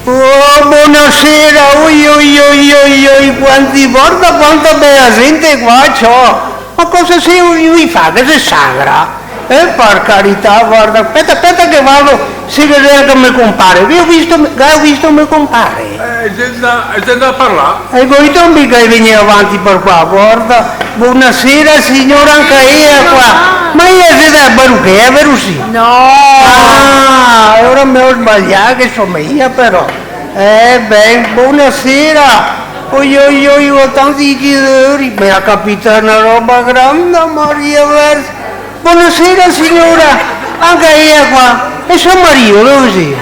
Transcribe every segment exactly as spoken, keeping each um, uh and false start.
Oh, bonasera, oi, oi, oi, oi, oi, quanti, varda quanta bela gente qua, ciò. Ma cosa xe, oi, oi, fa, che xe sagra? Eh, par carità, varda, speta, speta che vardo se ghe xe anca me compare. Ghe go visto, ghe go visto me compare. Eh, xe ndà, xe ndà a parlar. E go dito mica che vegnea avanti par qua, varda. Bonasera, siora, anca ela qua. Ma ela xe dea paruchea, vero sì? No. Ah, alora me go sbalià, che so mia però. Eh, ben, bonasera. Oi, oi, oi, go tanti chi de ori. Me ga capità na roba granda, Maria Vergine. Bonasera, siora. Anca ela qua. E so marìo, dove xe?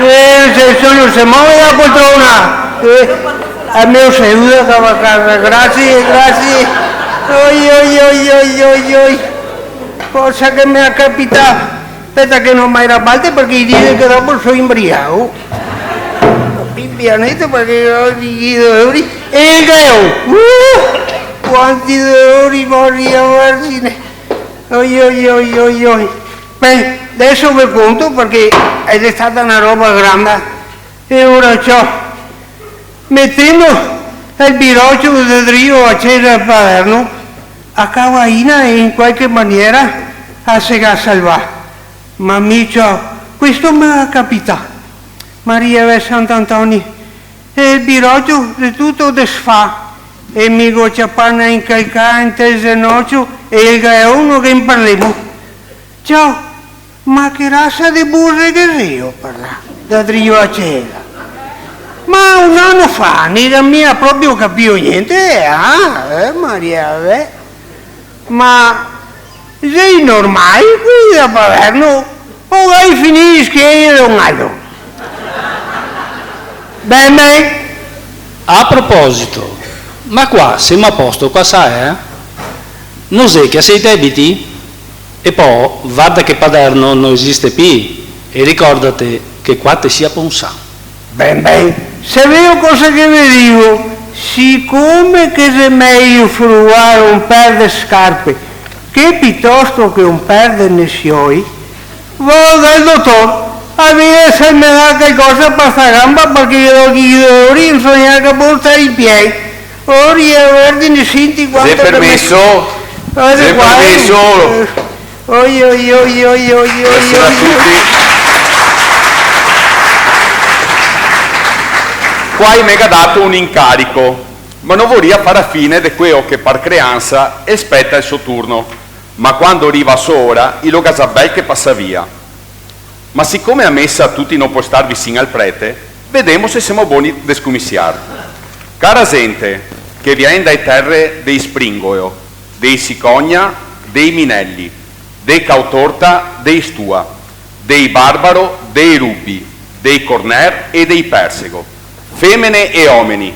Eh, se, se no se move da poltrona. Eh, el me saluda, che va a casa. Grasie, grasie. Oi, oi, oi, oi, oi, oi. Cosa che me ga capità. Speta che no me rabalte, parché i dixe che dopo so inbriago. Pì pianeto, parché i dixe, e el gaeon. Uh, quanti dolori, Maria Vergine. Oi, oi, oi, oi, oi. Beh, deso ve conto, parché xe stata na roba granda. E ora ciò, metendo el birocio de drio a cesa del paderno, a cavaina in qualche maniera a se ga salvà. Ma mi ciò, questo me ga capità. Maria Vergine, Sant'Antoni, e el birocio xe tuto desfà, e mi go ciapà na incalcà inte el zenocio, e el gaeon no ghe ne parlemo. Ciò, ma che rasa de burre che xeo, parla, da drio a cesa? Ma un ano fa no gavea mia proprio capìo gnente, eh, ah, eh, Maria, eh. Ma xe normale qui a Paderno? O gai finì i schei de un ano? Ben, ben. A proposito, ma qua semo a posto, qua sa, eh? No xe che a xe i debiti? E po, varda che Paderno no esiste pì, e ricordate che qua te si a Ponsan. Ben, ben, saveo cosa che ve digo, sicome che xe mejo fruar un per de scarpe che pitosto che un per de nesioi, vao dal dotor a vedar se el me dà calcosa par sta gamba, parché ghe do chi dolori, no so gnanca portar i piè. Ori e Vergine, senti quanto che me... Xe permeso? Varda qua, eh. Xe permeso? Oi, oi, oi. Buonasera a tuti. Qua i me ga dato un incarico, ma no voria far a fine de queo che par creansa el speta el so turno, ma quando riva a so ora, i lo ga za bel che pasà via. Ma sicome a mesa tuti no pol star visin al prete, vedemo se semo boni de scomisiar. Cara zente che vien dae tere dei Springolo, dei Sicogna, dei Minelli, dei Cautorta, dei Stua, dei Barbaro, dei Rubbi, dei Corner e dei Persego, femene e omeni,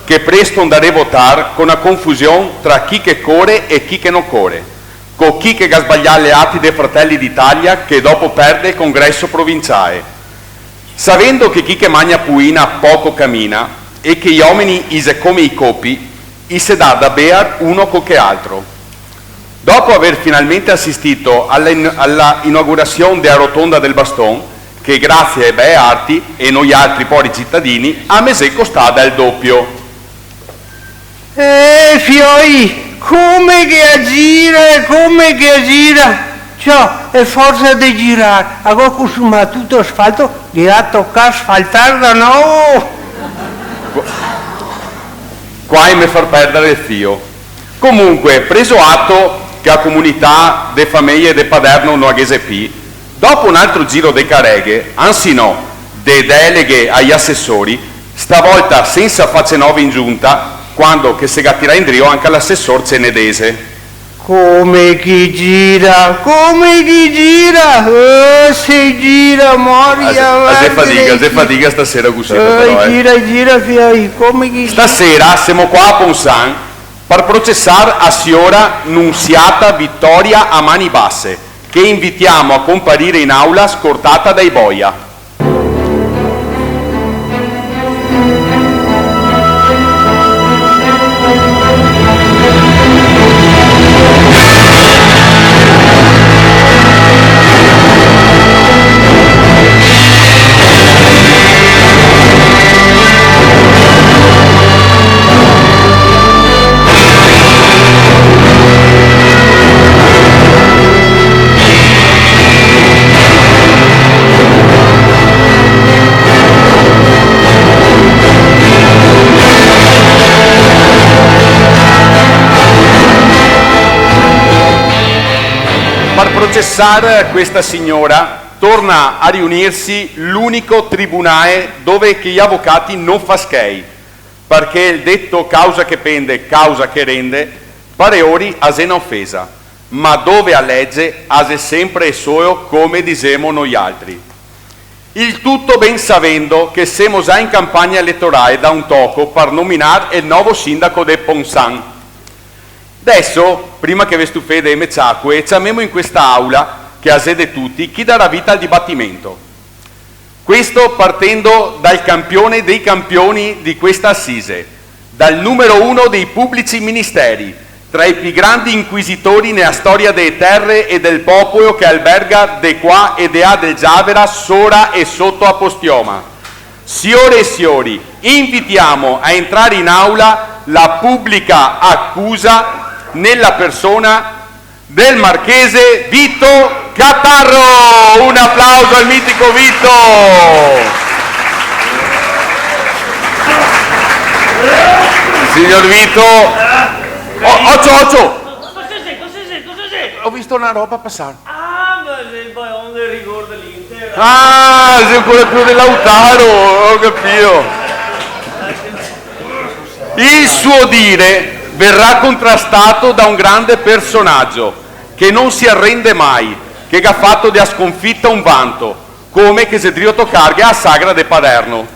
che presto ndarè votar co na confusion tra chi che core e chi che no core, co chi che ga sbalià le ati de Fratelli d'Italia che dopo perde el congreso provinciae. Savendo che chi che magna puina poco camina e che i omeni i xe come i copi, i se dà da bear uno co che altro. Dopo aver finalmente asistito alla in-, alla inaugurasion dea rotonda del Baston, che grasie ae bee arti e noialtri pori citadini, a me xe costada el dopio. Eh, fioi, come che a gira, come che a gira! Ciò, e forsa de girar, a go consumà tuto l'asfalto, ghe ga tocà asfaltar da novo! Qua, qua i me far perdar el fio. Comunque, preso ato che a comunità de fameje de Paderno no a ghe xe pì, dopo un altro giro de careghe, ansi no, de deleghe ai asesori, stavolta sensa face nove in giunta, quando che se ga tirà indrio anca l'asesor cenedese. Come che gira, come che gira, eh, se gira, Maria, a xe, a xe fadiga, a xe fadiga stasera cusì, eh, però, eh. Gira, gira, fioi, come che gira. Stasera semo qua a Ponsan par procesar a siora Nunziata Vittoria a mani base, che invitiamo a comparire in aula scortata dai boia. Par procesar questa signora torna a riunirsi l'unico tribunale dove che i avocati no fa schei, parché el deto causa che pende, causa che rende, par eori a xe na ofesa, ma dove a lege a xe sempre e soeo come disemo noialtri. Il tuto ben savendo che semo za in campagna eletorale da un toco par nominar el novo sindaco de Ponsan. Deso, prima che ve stufè de e me ciacoe, ciamemo in questa aula, che a xe de tuti, chi darà vita al dibatimento. Questo partendo dal campione dei campioni di questa assise, dal numero uno dei publici ministeri, tra i pi grandi inquisitori nea storia dee tere e del popolo che alberga de qua e de là del Giavera, sora e soto a Postioma. Siore e siori, invitiamo a entrare in aula la pubblica accusa nella persona del marchese Vito Catarro. Un applauso al mitico Vito. Signor Vito. Oh, ocio, ocio. Cosa xe? Cosa xe? Cosa xe? Ho visto una roba passare. Ah, ma xe el balon del rigor de l'Inter. Ah, xe ancora più de Lautaro, ho capito. Il suo dire verrà contrastato da un grande personaggio che non si arrende mai, che ga fato dea sconfita un vanto, come che xe drio tocarghe a sagra de Paderno.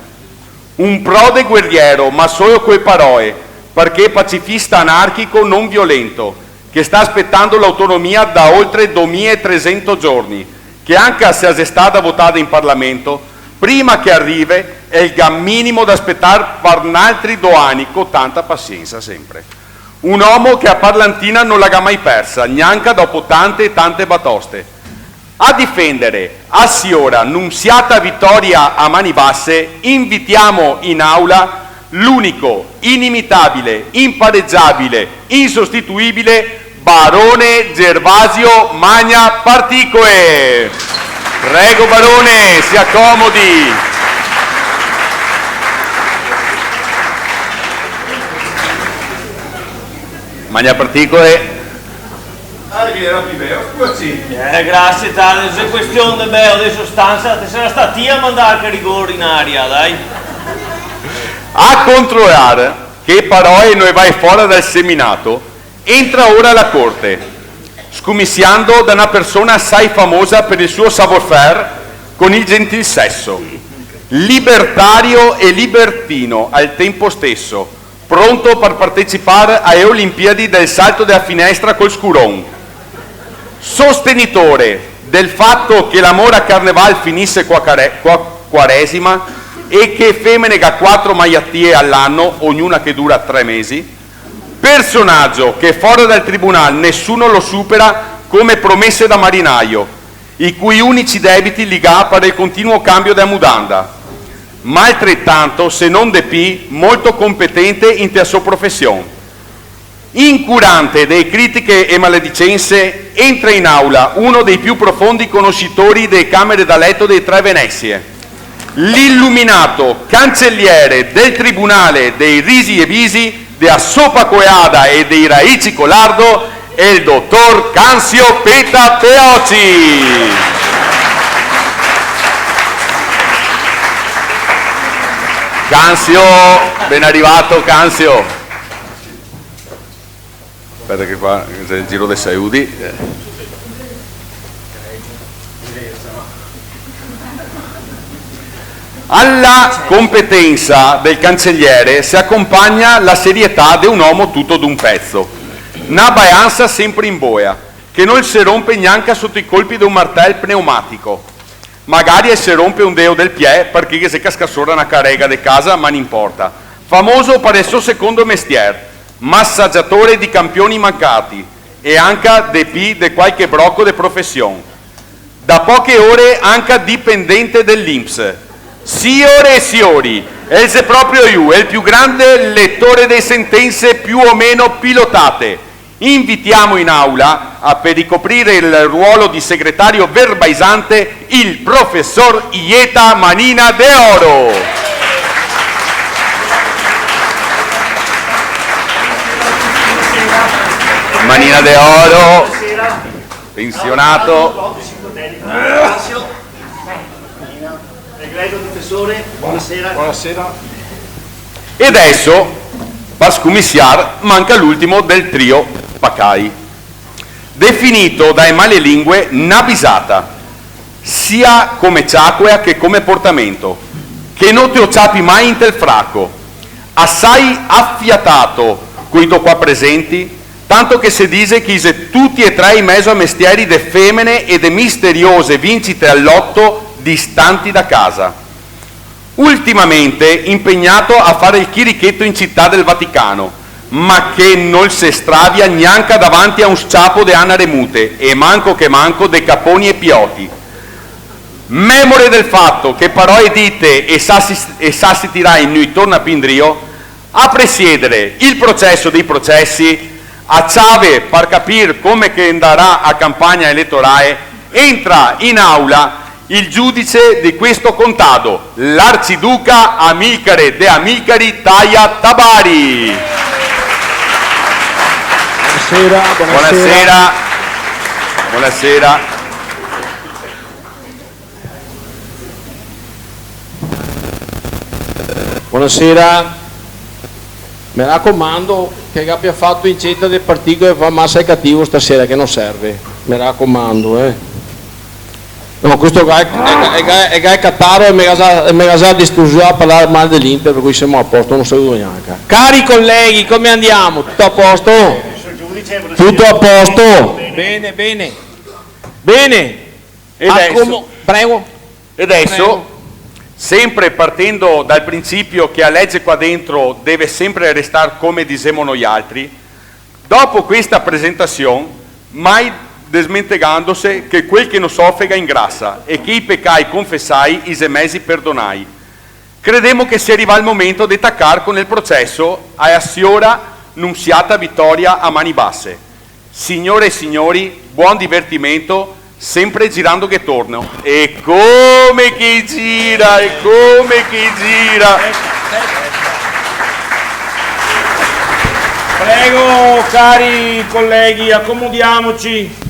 Un prode guerriero, ma solo coi paroe, parché pacifista anarchico non violento, che sta spetando l'autonomia da oltre domilatresento giorni, che anca se a xe stada votada in Parlamento, prima che a rive, el ga minimo da spetar par n'altri do ani, co tanta pasiensa sempre. Un omo che a parlantina no la ga mai persa, gnanca dopo tante e tante batoste. A difendere a siora Nunziata Vittoria a mani basse, invitiamo in aula l'unico, inimitabile, impareggiabile, insostituibile barone Gervasio Magna Particoe. Prego, barone, si accomodi. Magna Particoe. Ah, el vien pi beo, scusa. Eh, grasie, tale, xe question de beo, deso stansa, te sarà sta ti a mandar che rigor in aria, dai. A controlar che paroe no e vae fora dal seminato, entra ora la corte, scomisiando da na persona assai famosa per il suo savoir-faire con il gentil sesso, libertario e libertino al tempo stesso, pronto par partecipar ae Olimpiadi del salto dea finestra col scuron. Sostenitore del fato che la mora carneval finise co a care-, co a Quaresima e che e femene ga quatro maiatie a l'ano, ognuna che dura tre mesi. Personaggio che fora dal tribunal nesuno lo supera come promese da marinaio, i cui unici debiti li ga par el continuo cambio dea mudanda. Ma altretanto, se non de pi, molto competente inte a so profesion. Incurante de critiche e maledicense, entra in aula uno dei più profondi conoscitori dee camere da letto dee tre Venezie, l'illuminato cancelliere del Tribunale dei Risi e Bisi, dea sopa co e ada e dei raici co lardo, el dotor Canzio Peta Peoci. Canzio, ben arivato, Canzio. Speta che qua xe el giro dei saluti. Alla competensa del cancelliere se acompagna la serietà de un omo tuto d'un pezo. Na balansa sempre in boea, che no se ronpe gnanca soto i colpi de un martel pneumatico. Magari el se ronpe un deo del piè, parché ghe xe cascà sora na carega de casa, ma no inporta. Famoso par el so secondo mestier, masagiatore de campioni mancati, e anca de pi de qualche broco de profesion. Da poche ore anca dipendente de l'Inps. Siore e siori, el xe proprio lu, el più grande letore de sentense più o meno pilotate. Invitiamo in aula a, per ricoprire il ruolo di segretario verbalizzante, il professor Ieta Manina de Oro. Manina de Oro. Pensionato. Grazie, professore. Buonasera. Buonasera. E adesso, par scomisiar, manca l'ultimo del trio Pacai. Definito dae male lingue na bisata, sia come ciacoea che come portamento, che no te o ciapi mai inte el fraco. Asai afiatato coi do qua presenti, tanto che se dise che i xe tuti e tre in mezo a mestieri de femene e de misteriose vincite al loto distanti da casa. Ultimamente impegnato a fare el chiricheto in Città del Vaticano, ma che nol se stravia gnanca davanti a un sciapo de anare mute, e manco che manco de caponi e pioti. Memore del fato che paroe dite e sasi, e sasi tirai no i torna pi indrio, a presiedere el proceso dei procesi, a ciave par capir come che andarà a campagna eletorae, entra in aula el giudice de questo contado, l'arciduca Amilcare de Amilcari Taia Tabari. Buonasera, buonasera. Buonasera. Buonasera. Buonasera. Me racomando, che gabia fato inceta de partir co fa masa e cativo stasera, che no serve. Me racomando, eh. No, questo qua xe, xe, xe, xe cataro e me ga za, me ga za disturbà a parlar mal de l'Inter, par cui semo a posto, no saludo gnanca. Cari colleghi, come andiamo? Tutto a posto? Tutto a posto? Bene, bene. Bene. E adesso? Prego. E adesso, prego. Sempre partendo dal principio che a lege qua dentro deve sempre restar come disemo noialtri, dopo questa presentasion, mai desmentegandose che quel che no sofega ingrasa e che i pecai confesai i xe mesi perdonai, credemo che sia rivà el momento de tacar con el proceso a la siora Nunziata Vittoria a Mani Basse. Signore e signori, buon divertimento, sempre girando che torno. E come che gira, e come che gira. Prego, cari colleghi, accomodiamoci.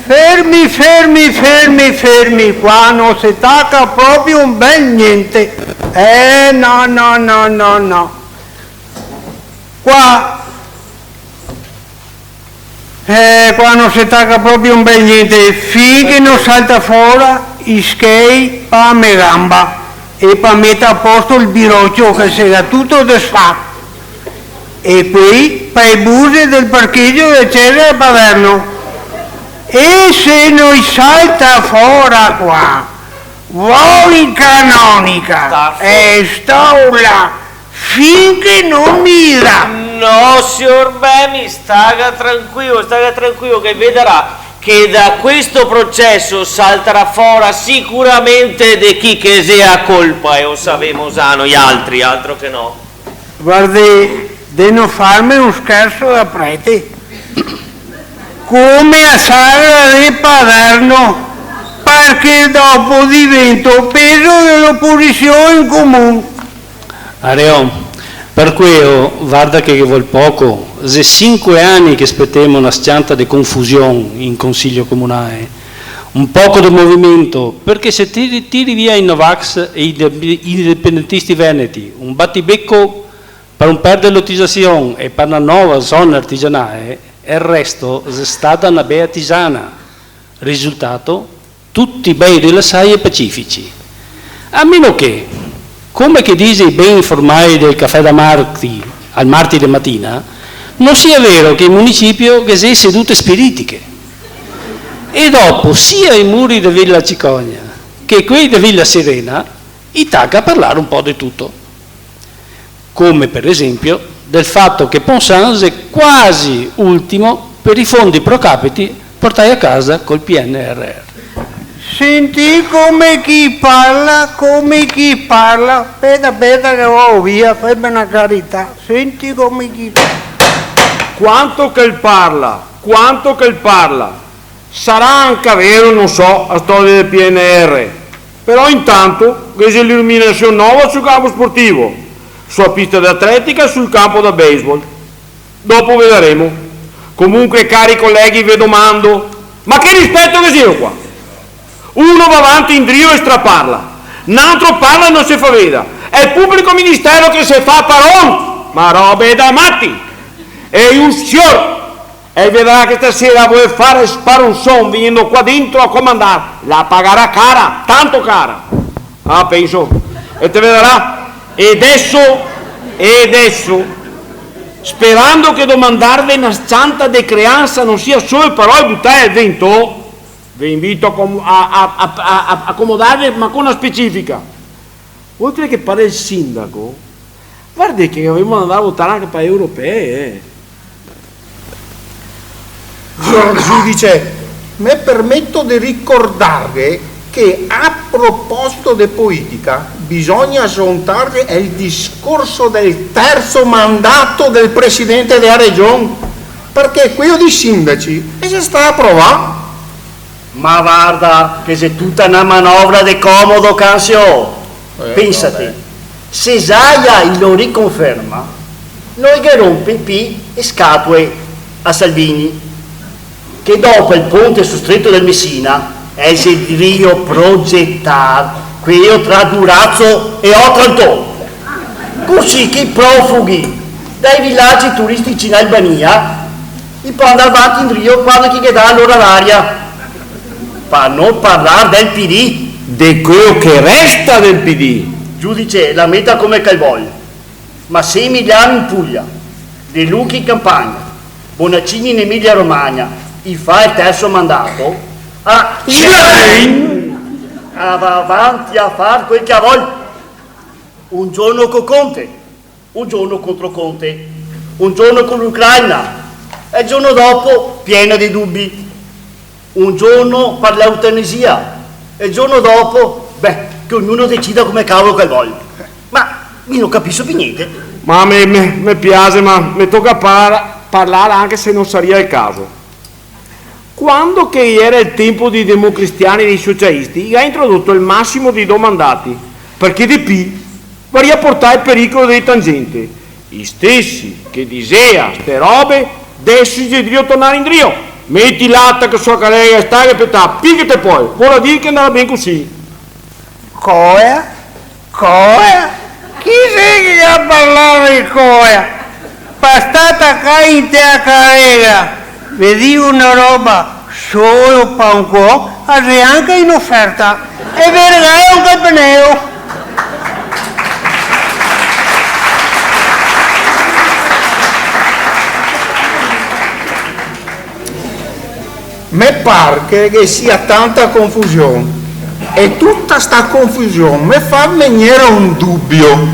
Fermi, fermi, fermi, fermi, qua no se taca proprio un bel gnente. Eh, no, no, no, no, no. Qua, eh, qua no se taca proprio un bel gnente, fin che no salta fora i schei pa me gamba e pa meter a posto el birocio che se ga tuto desfato. E poi pa e buse del parchegio de Cesare Paderno. E se no i salta fora qua, vo in canonica, e sto là, fin che no mi dà. No, sior Bemi, staga tranquilo, staga tranquilo che vedarà che da questo proceso saltarà fora sicuramente de chi che xe a colpa, e o savemo za noialtri, altro che no. Vardè, de no farme un scherso da prete. Come a sagra de Paderno, parché dopo divento peso de l'oposision in comun. Areò, par queo, varda che ghe vol poco, xe sinque ani che spetemo na s-cianta de confusion in Consiglio Comunale. Un poco de movimento, parché se ti, tiri via i Novax e i de-, i independentisti veneti, un batibeco par un per de lotizasion e par na nova zona artigianale, e el resto xe stata na bea tisana. Risultato? Tuti bei rilasai e pacifici. A meno che, come che dixe i ben informai del Cafè da Marti al marti de matina, no sia vero che in municipio ghe xe sedute spiritiche. E dopo, sia i muri de Villa Cicogna che quei de Villa Serena, i taca a parlar un po' de tuto. Come, per esempio, del fato che Ponsan xe quasi ultimo per i fondi pro capite portai a casa col P N R R. Senti come che i parla, come che i parla. Speta, speta che vao via, fame na carità. Senti come che i parla. Quanto che el parla, quanto che el parla. Sarà anca vero, no so, a storia del P N R, però intanto ghe xe l'iluminasion nova sul campo sportivo, su a pista de atletica e sul campo da baseball. Dopo vedaremo. Comunque, cari coleghi, ve domando, ma che rispeto che xe qua? Uno va avanti indrio e straparla, n'antro parla e no se fa veda, e el publico ministero che se fa paron, ma robe da mati! E un sior, e vedarà che stasera vol fare sparonson vegnendo qua dentro a comandar, la pagarà cara, tanto cara! Ah, penso. E te vedarà. E deso, e deso, sperando che domandarve na s-cianta de creansa no sia solo parole butate al vento, ve invito a com-, a, a, a, a, a acomodarve, ma co na specifica. Oltre che par el sindaco, vardè che gavemo da andar a votar anca par le europee, eh. Sior giudice, me permeto de ricordarghe che a proposito de politica bisogna zontarghe el discorso del terzo mandato del presidente dela Region, parché queo dei sindaci xe stà aprovà. Ma varda che xe tuta na manovra de comodo, Canzio. Eh, pensate, vabè. Se Zaia i lo riconferma, no i ghe ronpe pì e scatoe a Salvini, che dopo el ponte sul Streto del Messina, el xe drio progetar queo tra Durazzo e Otranto. Cusì che i profughi dai vilagi turistici in Albania i pol andar vanti indrio quando che i ghe dà l'ora d'aria. Par no parlar del P D. De queo che resta del P D. Giudice, la meta come che el vol. Ma se Emiliano in Puglia, De Luca in Campania, Bonaccini in Emilia Romagna, i fa el terzo mandato, ah, Schlein! Ah, va avanti a far quel che el vol. Un giorno co Conte, un giorno contro Conte, un giorno co l'Ucraina, e el giorno dopo piena de dubi. Un giorno par l'eutanasia, e el giorno dopo, beh, che ognuno decida come cavolo che el vol. Ma mi no capiso pì gnente. Ma me, me, me piaxe, ma me toca par-, parlar anca se no saria el caso. Quando che iera el tempo dei democristiani e dei socialisti, i ga introdoto el masimo dei do mandati, parché de pì varia portà el pericolo dei tangenti. I stesi che disea ste robe, deso i xe drio tornar indrio. Meti l'ata che so a carega e staghe a spetà, pì che te pol, vorà dir che andarà ben cusì. Coea? Coea? Chi xe che ga parlà de Coea? Pa star tacà inte a carega, ve digo na roba, solo pa un co, a xe anca in oferta. E ve regalo un campaneo. Me par che ghe sia tanta confusion, e tuta sta confusion me fa vegnere un dubio.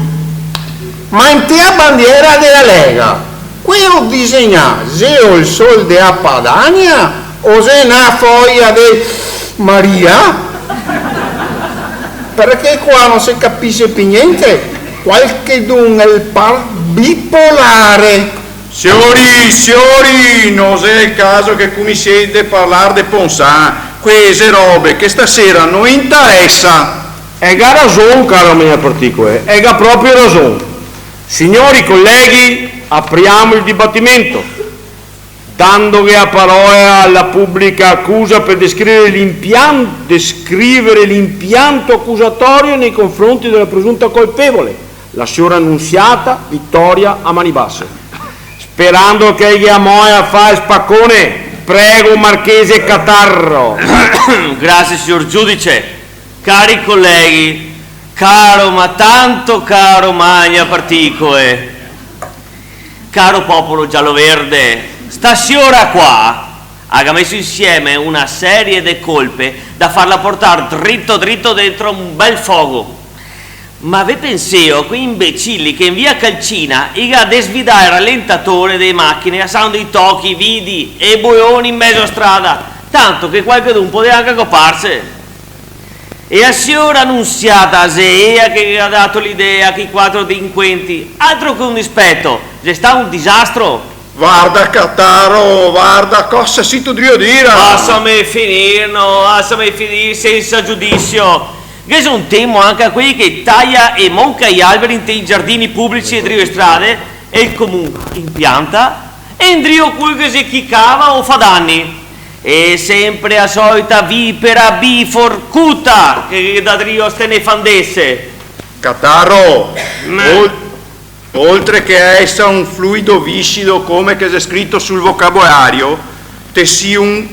Ma inte a bandiera dela Lega, queo disegnà xe el sol de a Padania o xe na foia de Maria? Parché qua no se capise pì gnente. Qualchedun el par bipolare. Siori, siori, no xe el caso che cuminsiè de parlar de Ponsan, quee xe robe che stasera no intaresa. E ga rason, caro me particoe, e ga proprio rason. Signori colleghi, apriamo il dibattimento, dandoghe a parola alla pubblica accusa per descrivere l'impian-, descrivere l'impianto accusatorio nei confronti della presunta colpevole, la siora Nunziata Vittoria Amanibasse. Sperando che ea moe a fa el spacone, prego, marchese Catarro. Grazie, signor giudice. Cari colleghi, caro, ma tanto caro Magna Particoe, caro popolo giallo-verde, sta siora qua a ga meso insieme una serie de colpe da farla portar drito drito dentro un bel fogo. Ma ve penseo, quei imbecili che in via Calcina i ga desvidà el ralentatore dee machine, lasando i tochi, i vidi e i boeoni in mezo a strada, tanto che qualchedun podea anca coparse? E a siora Nunziata xe ea che ga dato l'idea a quei quatro delinquenti, altro che un dispeto, xe stà un disastro! Varda, Cataro, varda, cosa sito drio dir? Lasame finir, no, lasame finir sensa giudisio. Ghe xe un temo anca a quei che taia e monca i alberi inte i giardini publici e drio e strade, e el comun impianta, E indrio cui che se chicava o fa dani. E sempre a soita vipera biforcuta che, che dà drio a ste nefandese. Catarro, ma ol-, oltre che a esser un fluido viscido come che xe scrito sul vocabolario, te si un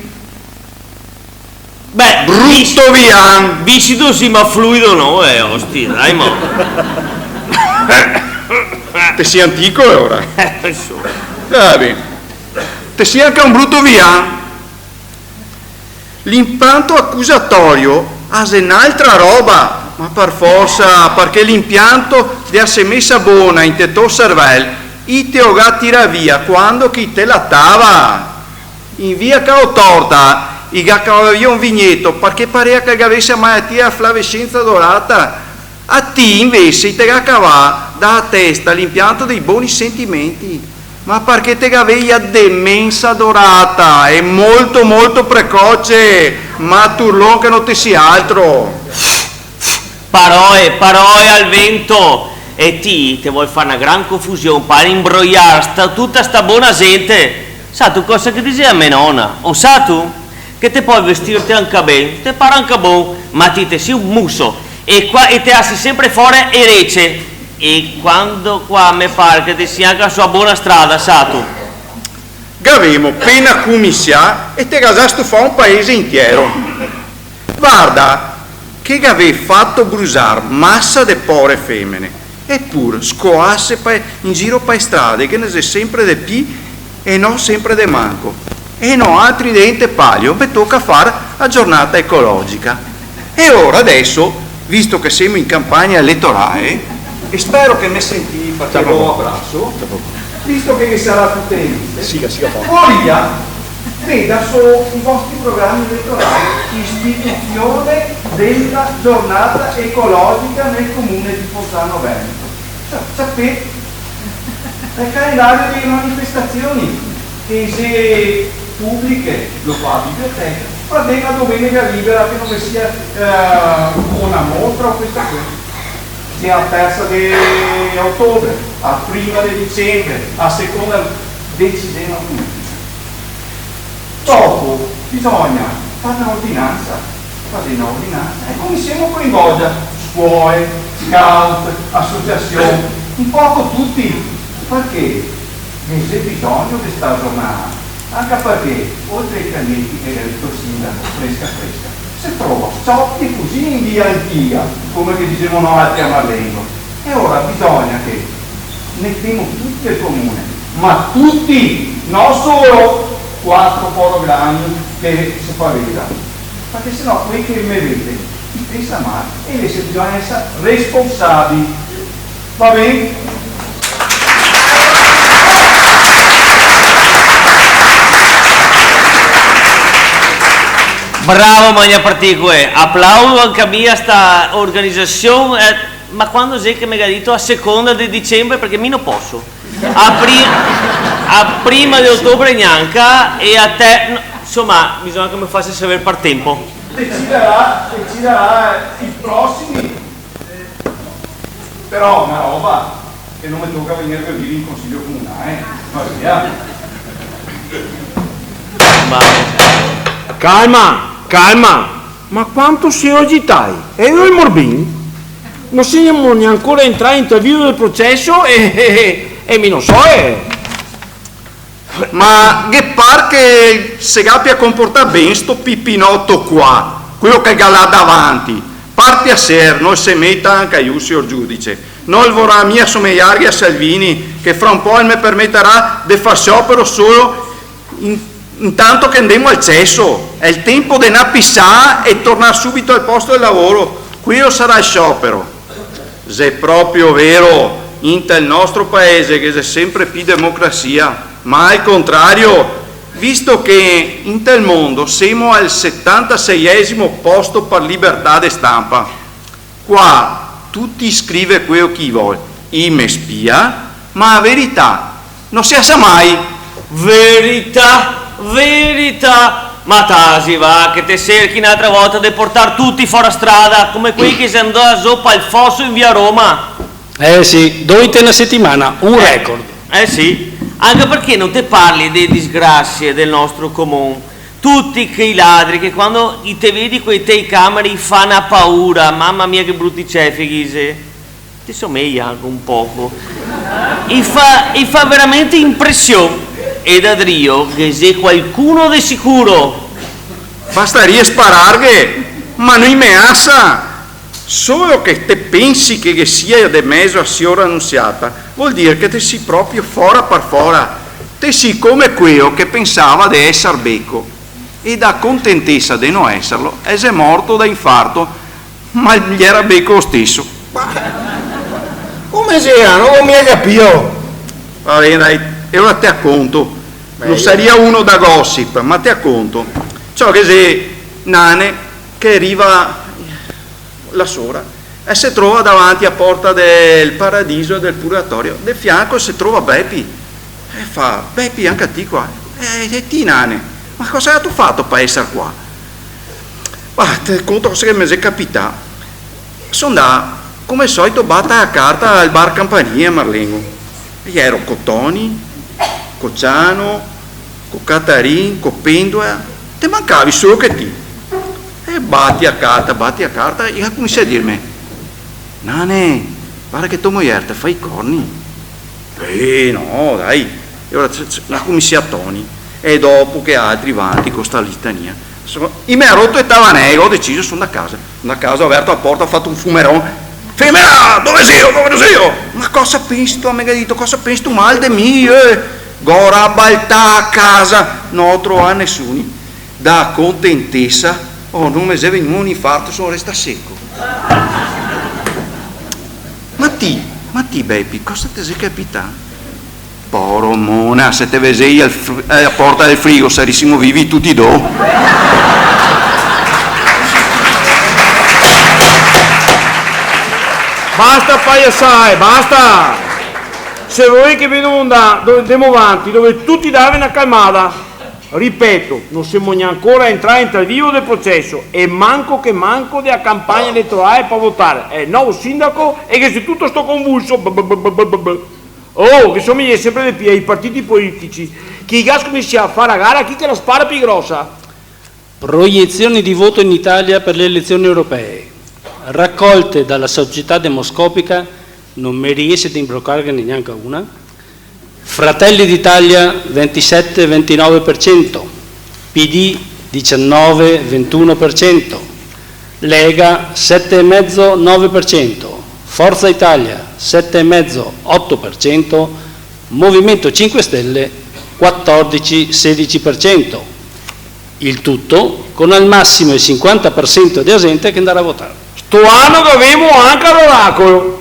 Beh, bruto vis-, vian. Viscido sì, ma fluido no, eh, ostia, dai, mo. Te si antico, alora? Eh, insoma. Va ben. Te si anca un bruto vian. L'impianto acusatorio a xe n'altra roba, ma par forsa, parché l'impianto de a semesa bona inte to servel, i te o ga tirà via quando che i te latava. In via Caotorta i ga cavà via un vigneto parché parea che el gavese a malatia a flavescenza dorata. A ti, invese, i te ga cavà da a testa l'impianto dei boni sentimenti. Ma parché te gavevi a demensa dorata e molto, molto precoce, ma turlon che no te si altro. Paroe, paroe al vento! E ti te vol far na gran confusion par imbroiar sta, tuta sta bona zente. Satu cosa che disea me nona? O satu? Che te pol vestirte anca ben, te par anca bon, ma ti te si un muso. E qua, e te asi sempre fora e rece. E quando qua me par che te si anca su a bona strada, satu? Gavemo pena cuminsià e te ga za stufà un paese intiero. Varda che gavè fato brusar masa de pore femene, epur scoase pa, in giro pa e strade, che ghe ne xe sempre de pi e no sempre de manco. E noaltri de ente palio me toca far a giornata ecologica. E ora, deso, visto che semo in campagna eletorale, e spero che me sentì, parché vo abraso, visto che ghe sarà tute e liste, siga, siga, fa. Voria veda solo i vostri programi eletorali, istituzione della giornata ecologica nel comune di Fossano Veneto. Cioè, sapè, el calendario dele manifestazioni, che xe publiche, lo fa a biblioteca, ma xe la domenica libera che no ghe sia, eh, o na mostra o questa cosa. Xe a tersa de otobre, a prima de dicembre, a seconda, decidemo tuti. Dopo bisogna far na ordinansa, far na ordinansa, e cominsiemo a coinvolger scuole, scout, asociasion, un poco tuti, parché ghe xe bisogno de sta giornata, anca parché, oltre ai cagneti che ga dito el sindaco, fresca fresca, se trova s-ciopi cusì in via antica, come che disemo noaltri a Marlengo. E ora bisogna che metemo tuti el comune, ma tuti, no solo quatro poro grani che se fa vedar, parché se no quei che me vede i pensa mal, e invese bisogna eser responsabili. Va ben? Bravo, Magna Particoe, aplaudo anca mi a sta organizasion, eh, ma quando xe che me ga dito a seconda de dicembre? Parché mi no poso. A pri-, a prima de otobre gnanca, e a te-, no, insoma, bisogna che me fase saver par tempo. Decidarà, decidarà i prosimi. Però na roba che no me toca vegnirve a dir in consiglio comunale, eh. Ma via. Ma calma, calma. Ma quanto semo agitai? E io el morbin? No semo gnancora entrà inte el vivo del proceso e, e, e, e mi no so, eh. Ma ghe par che se gabia conportà ben sto pipinoto qua, queo che el ga là davanti? Par piaser, no se meta anca lu, sior giudice. No el vorà mia somejarghe a Salvini, che fra un po' el me permetarà de far siopero solo in-, intanto che ndemo al ceso. Xe el tempo de na pisà e tornar subito al posto del lavoro. Queo sarà el siopero. Xe proprio vero, inte el nostro paese ghe xe sempre pi democrasia, ma al contrario, visto che inte el mondo semo al setantaseiesimo posto par libertà de stampa. Qua tuti scrive queo che i vol, i me spia, ma a verità no se a sa mai. Verità, verità. Ma tasi, va, che te serchi n'altra volta de portar tuti fora strada, come quei che xe ndà zo pal foso in via Roma. Eh sì, do inte na setimana, un record. Eh sì. Anca parché no te parli de disgrasie del nostro comun? Tuti quei ladri che quando i te vedi co e telecamere i fa na paura, mama mia che bruti cefeghi, xe. Te someja anca un poco. I fa, i fa veramente impresion. E da drio ghe xe qualcuno de sicuro. Bastaria spararghe, ma no i me asa. Solo che te pensi che ghe sia de mezo a siora Nunziata, vol dir che te si proprio fora par fora. Te si come queo che pensava de esar beco, e da contentesa de no esarlo, el xe morto da infarto, ma el gera beco lo steso. Ma come xe? No go mia capìo. Va ben, dai, e ora te a conto. No saria uno da gossip, ma te a conto. Ciò che xe Nane che riva la sora e se trova davanti a porta del paradiso e del purgatorio. De fianco se trova Bepi. E fa: "Bepi, anca ti qua?" "Eh, e ti, Nane? Ma cosa gatu fato par esar qua?" "Ma te conto cosa che me xe capità. So ndà, come al solito, batar a carta al bar Campania a Marlengo. Iero co Toni, co Ciano, co Catarin, co Pendola, te mancavi solo che ti." E bati a carta, bati a carta, e i ga cominsià a dirme: "Nane, varda che to mojer te fa i corni." "Eh, no, dai." E ora se, se, ga cominsià Toni, e dopo che altri vanti co sta litania. Insoma, i me ga roto e tavanee, go deciso, so ndà casa. So ndà casa, go verto la porta, go fato un fumeron. "Femena, dove sio? Dove sio?" "Ma cosa pensitu?" me ga dito, "cosa pensitu mal de mi, eh?" Go rabaltà a casa, no trovà nesuni. Da contentesa, oh, no me xe vegnù un infarto, so restà seco. Ma ti, ma ti, Bepi, cosa te xe capità? Poro mona, se te vesei al fr-, eh, a porta del frigo, sarisimo vivi tuti do. Basta paiasae, basta! Se volì che vedemo ndà, dove, ndemo vanti, dove tuti dave na calmada. Ripeto, no semo gnancora entrà inte el vivo del proceso e manco che manco de la campagna eletorale par votar el novo sindaco e ghe xe tuto sto convulso. B-, b-, b-, b-, b-, b-, oh, che somiglia sempre de pì ai partiti politici, che i ga scominsià a far a gara a chi che la spara pì grosa. Proiezioni di voto in Italia per le elezioni europee. Raccolte dalla società demoscopica, no me riese de imbrocarghene gnanca una. Fratelli d'Italia ventisette, ventinove per cento, P D diciannove, ventuno per cento, Lega sette e mezzo, nove per cento, Forza Italia sette e mezzo, otto per cento, Movimento cinque Stelle quattordici, sedici per cento. Il tutto con al massimo el sinquanta par sento de la zente che ndarà a votar. Sto ano gavemo anca l'oracolo,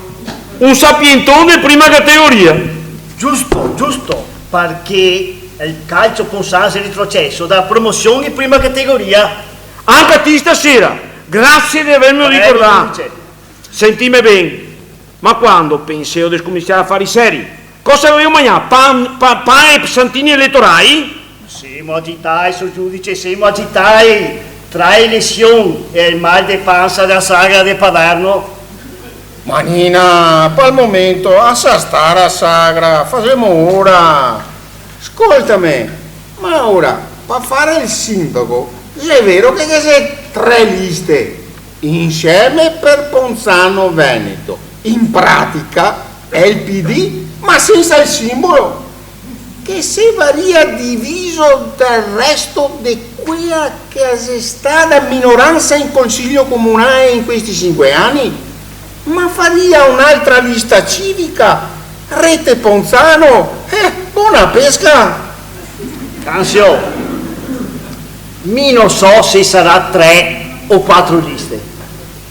un sapienton de prima categoria. Giusto, giusto, parché el calcio ponzan xe retroceso da promosion in prima categoria. Anca ti stasera, grasie de avermelo ricordà. Sentime ben, ma quando penseo de scominsiar a far i seri? Cosa voleo magnà? Pan, pa-, pan e santini eletorai? Semo agitai, sior giudice, semo agitai. Tra elesion e el mal de pansa dela sagra de Paderno. Ma Nina, pal momento, lasa star la sagra, fasemo ora. Scoltame, ma ora, par far el sindaco, xe vero che ghe xe tre liste, Insieme per Ponzano Veneto, in pratica xe el P D, ma sensa el simbolo, che se varia diviso dal resto de quela che xe stata minoranza in Consiglio Comunale in questi sinque ani? Ma faria un'altra lista civica? Rete Ponzano? Eh, bona pesca! Canzio, mi no so se sarà tre o quatro liste.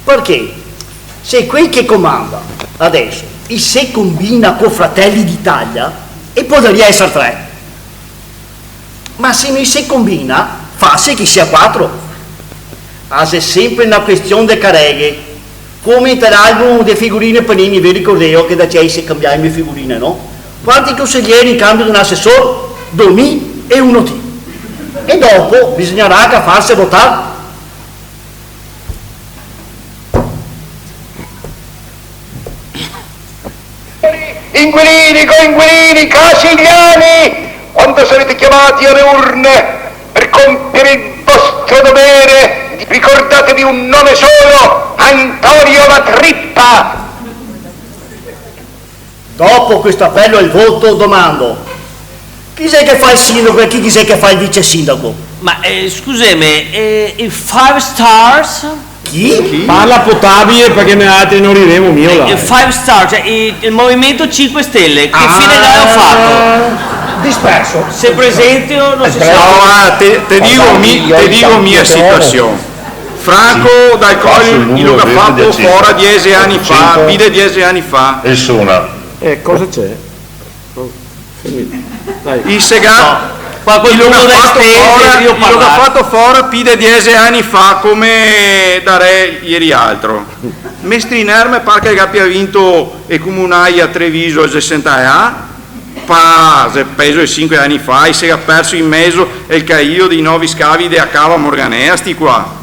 Parché se quei che comanda adeso i se combina co Fratelli d'Italia, e podaria eser tre. Ma se no i se combina, fase che i sia quatro. Ah, xe sempre na question de careghe. Come inte l'album de figurine Panini, ve ricordeo che da cei se cambiava le figurine, no? Quanti conselieri in cambio de un asesor? Do mi e uno ti. E dopo bisognarà anca farse votar. E Coinquilini, coinquilini, casigliani, quando sarete chiamati alle urne per compiere il vostro dovere, ricordatevi un nome solo, Antonio La Trippa. Dopo questo appello al voto, domando: chi xe che fa el sindaco e chi, chi xe che fa el vice sindaco? Ma, eh, scuseme, eh, i Five Stars? Chi? Parla potabile, parché noialtri no riremo mia, eh, là. I Five Stars, cioè, i, el Movimento Cinque Stele, che fine che ga fato? Disperso. Se presente o no se sa? No, ah, te, te digo mi, te digo mia situasion. Franco Dal Colle i lo ga fato fora diese ani fa, pi de diese ani fa. E sona. Eh, cosa c'è? Oh, fermi. Dai. I se ga, i lo ga fato fora, i lo ga fato fora pi de diese ani fa, come da re ieri altro. Mestriner me par che gapia vinto e comunai a Treviso el sesanta e a, pa, xe pezo de sinque ani fa, i se ga perso in mezo el caio dei novi scavi de a Cava Morganea, sti qua.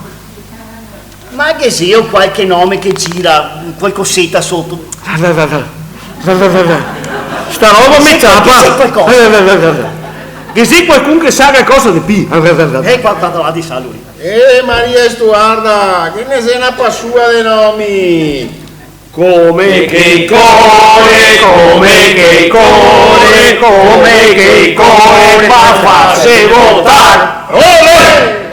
Ma ghe xe qualche nome che gira, qualcoseta soto? Sta roba me ciapa. Ghe xe qualcosa? Ghe xe qualcun che sa qualcosa de pi? Eh, qua, qua davanti sa lui. Eh, Maria Stuarda, che ghe ne xe na pasua de nomi. Come che i core, come che i core, come che i core, par farse votar. Olè!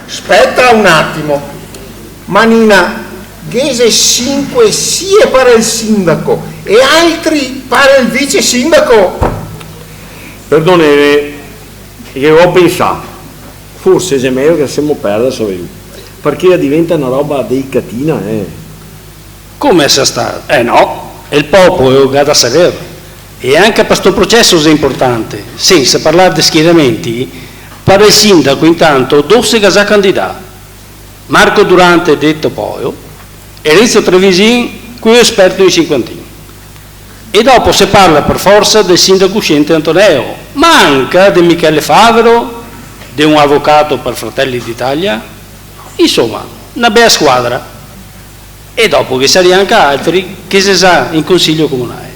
Speta un atimo. Manina, ghe xe sinque sie par el sindaco e altri par el vice sindaco. Perdoneme, che go pensà. Forse xe mejo che lasemo perdar, savevo, parché la diventa na roba delicatina, eh. Come lasar star? Eh no, el popolo el ga da saver. E anca par sto proceso xe inportante, sensa parlar de schieramenti, par el sindaco intanto do se ga za candidà. Marco Durante, deto Poio, e Renzo Trevisin, queo esperto in sinquantin. E dopo se parla par forsa del sindaco uscente Antoneo, ma anca de Michele Favero, de un avocato par Fratelli d'Italia, insoma, na bea squadra. E dopo ghe saria anca altri che xe za in consiglio comunale.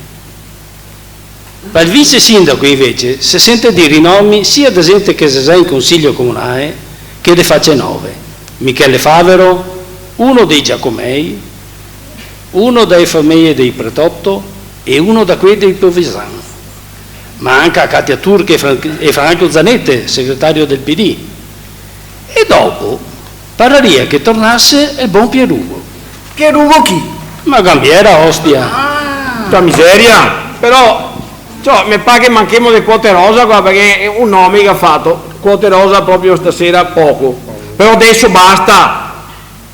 Par el vice sindaco, invece, se sente dir i nomi sia de zente che xe za in consiglio comunale che de face nove. Michele Favero, uno dei Giacomei, uno dae fameje dei Pretoto e uno da quei dei Povesan. Ma anca Katia Turk e Fran-, e Franco Zanette, segretario del P D. E dopo, pararia che tornase el bon Pierugo. Pierugo chi? Ma Gambiera, ostia! Ah. Sta miseria! Però, ciò, me par che manchemo de quote rosa qua, parché xe un nome che ga fato. Quote rosa proprio stasera poco. Però deso basta!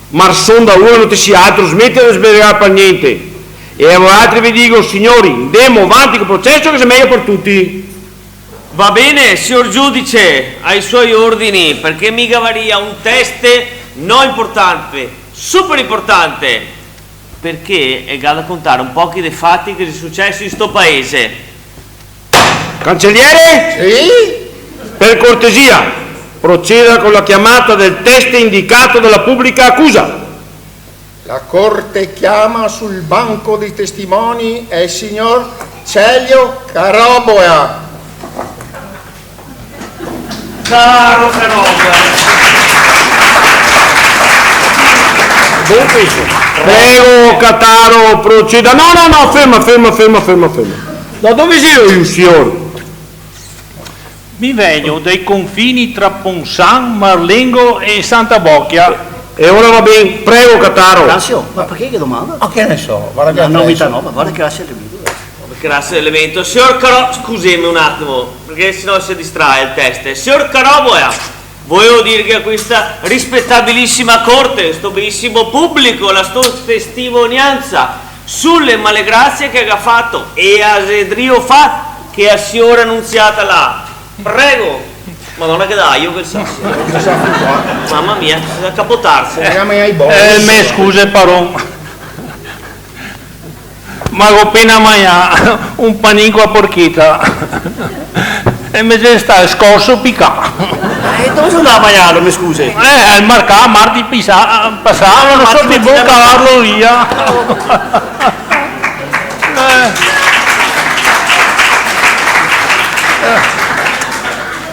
Marson da uno, no te si altro, smeti de sberegar par gnente. E a voialtri ve digo, siori, ndemo vanti col proceso che xe mejo par tuti. Va ben, sior giudice, ai suoi ordini, parché mi gavaria un teste no inportante, super inportante, parché el ga da contar un pochi de fati che xe sucesi in sto paese. Cancelliere? Sì? Per cortesia, proceda con la chiamata del teste indicato dalla pubblica accusa. La corte chiama sul banco dei testimoni el signor Celio Caroboa. Caro Caroboa. Bon peso. Prego, Cataro, proceda. No, no, no, ferma, ferma, ferma, ferma, ferma. Da dove xelo lu, sior? Mi vegno dai confini tra Ponsan, Marlengo e Santa Bocchia. E ora va ben, prego, Cataro. Grazie, ma parché che domanda? Ma che ne so, varda che... Na novità nova, varda che grazie al elemento. Grazie al elemento. Sior Caro-, scuseme un atimo, parché se no se distrae el teste. Sior Caroboa, volevo dirghe a questa rispettabilissima corte, sto benissimo pubblico, la sto testimonianza sulle malegrazie che ga fato e a xe drio fat che a siora Nunziata là. Prego. Madona che daio che sa. Mama mia, bisogna capotarse. Eh, me scuse, paron. Ma go pena magnà un panin co a porcheta e me xe stà el scorso picà. Eh, dove xe ndà a magnarlo, me scusi? Eh, al marcà, marti pisa-, pasà, no so, tipo, cavarlo via. Eh. Eh.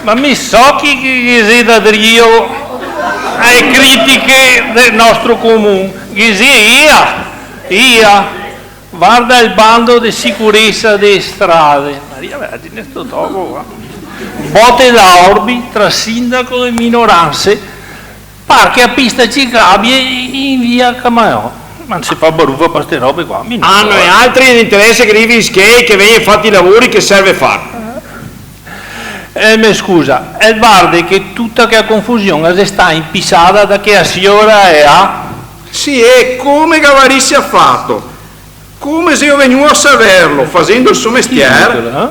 Ma mi so chi, chi, chi xe da drio ae critiche del nostro comun, che xe ia, ia. Varda el bando de sicuresa de strade. Maria Vergine, sto toco qua. Bote da orbi tra sindaco e minoranse, par che a pista ciclabie in via Camaò. Ma no se fa barufa par ste robe qua, mi no so, eh. A noialtri ne interesa che rivi i schei, che vegna fati i lavori che serve far. Eh, me scusa, el varde che tuta chea confusion a xe stà inpisada da chea siora e a... Sì, e come gavarisi fato? Come seo vegnù a saverlo, fasendo el so mestier? Chi xe quela, eh?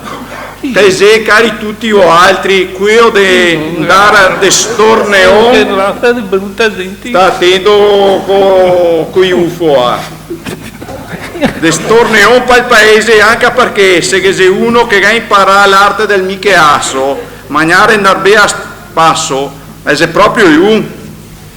Chi xe? Te xe, cari tuti voaltri, queo de ndar de storneon. Che raza de bruta gente. Sta atento co, coi ufo, ah. De storneon pal paese, anca parché se ghe xe uno che ga inparà l'arte del micheaso, magnar e ndar be a spaso, el xe proprio lu.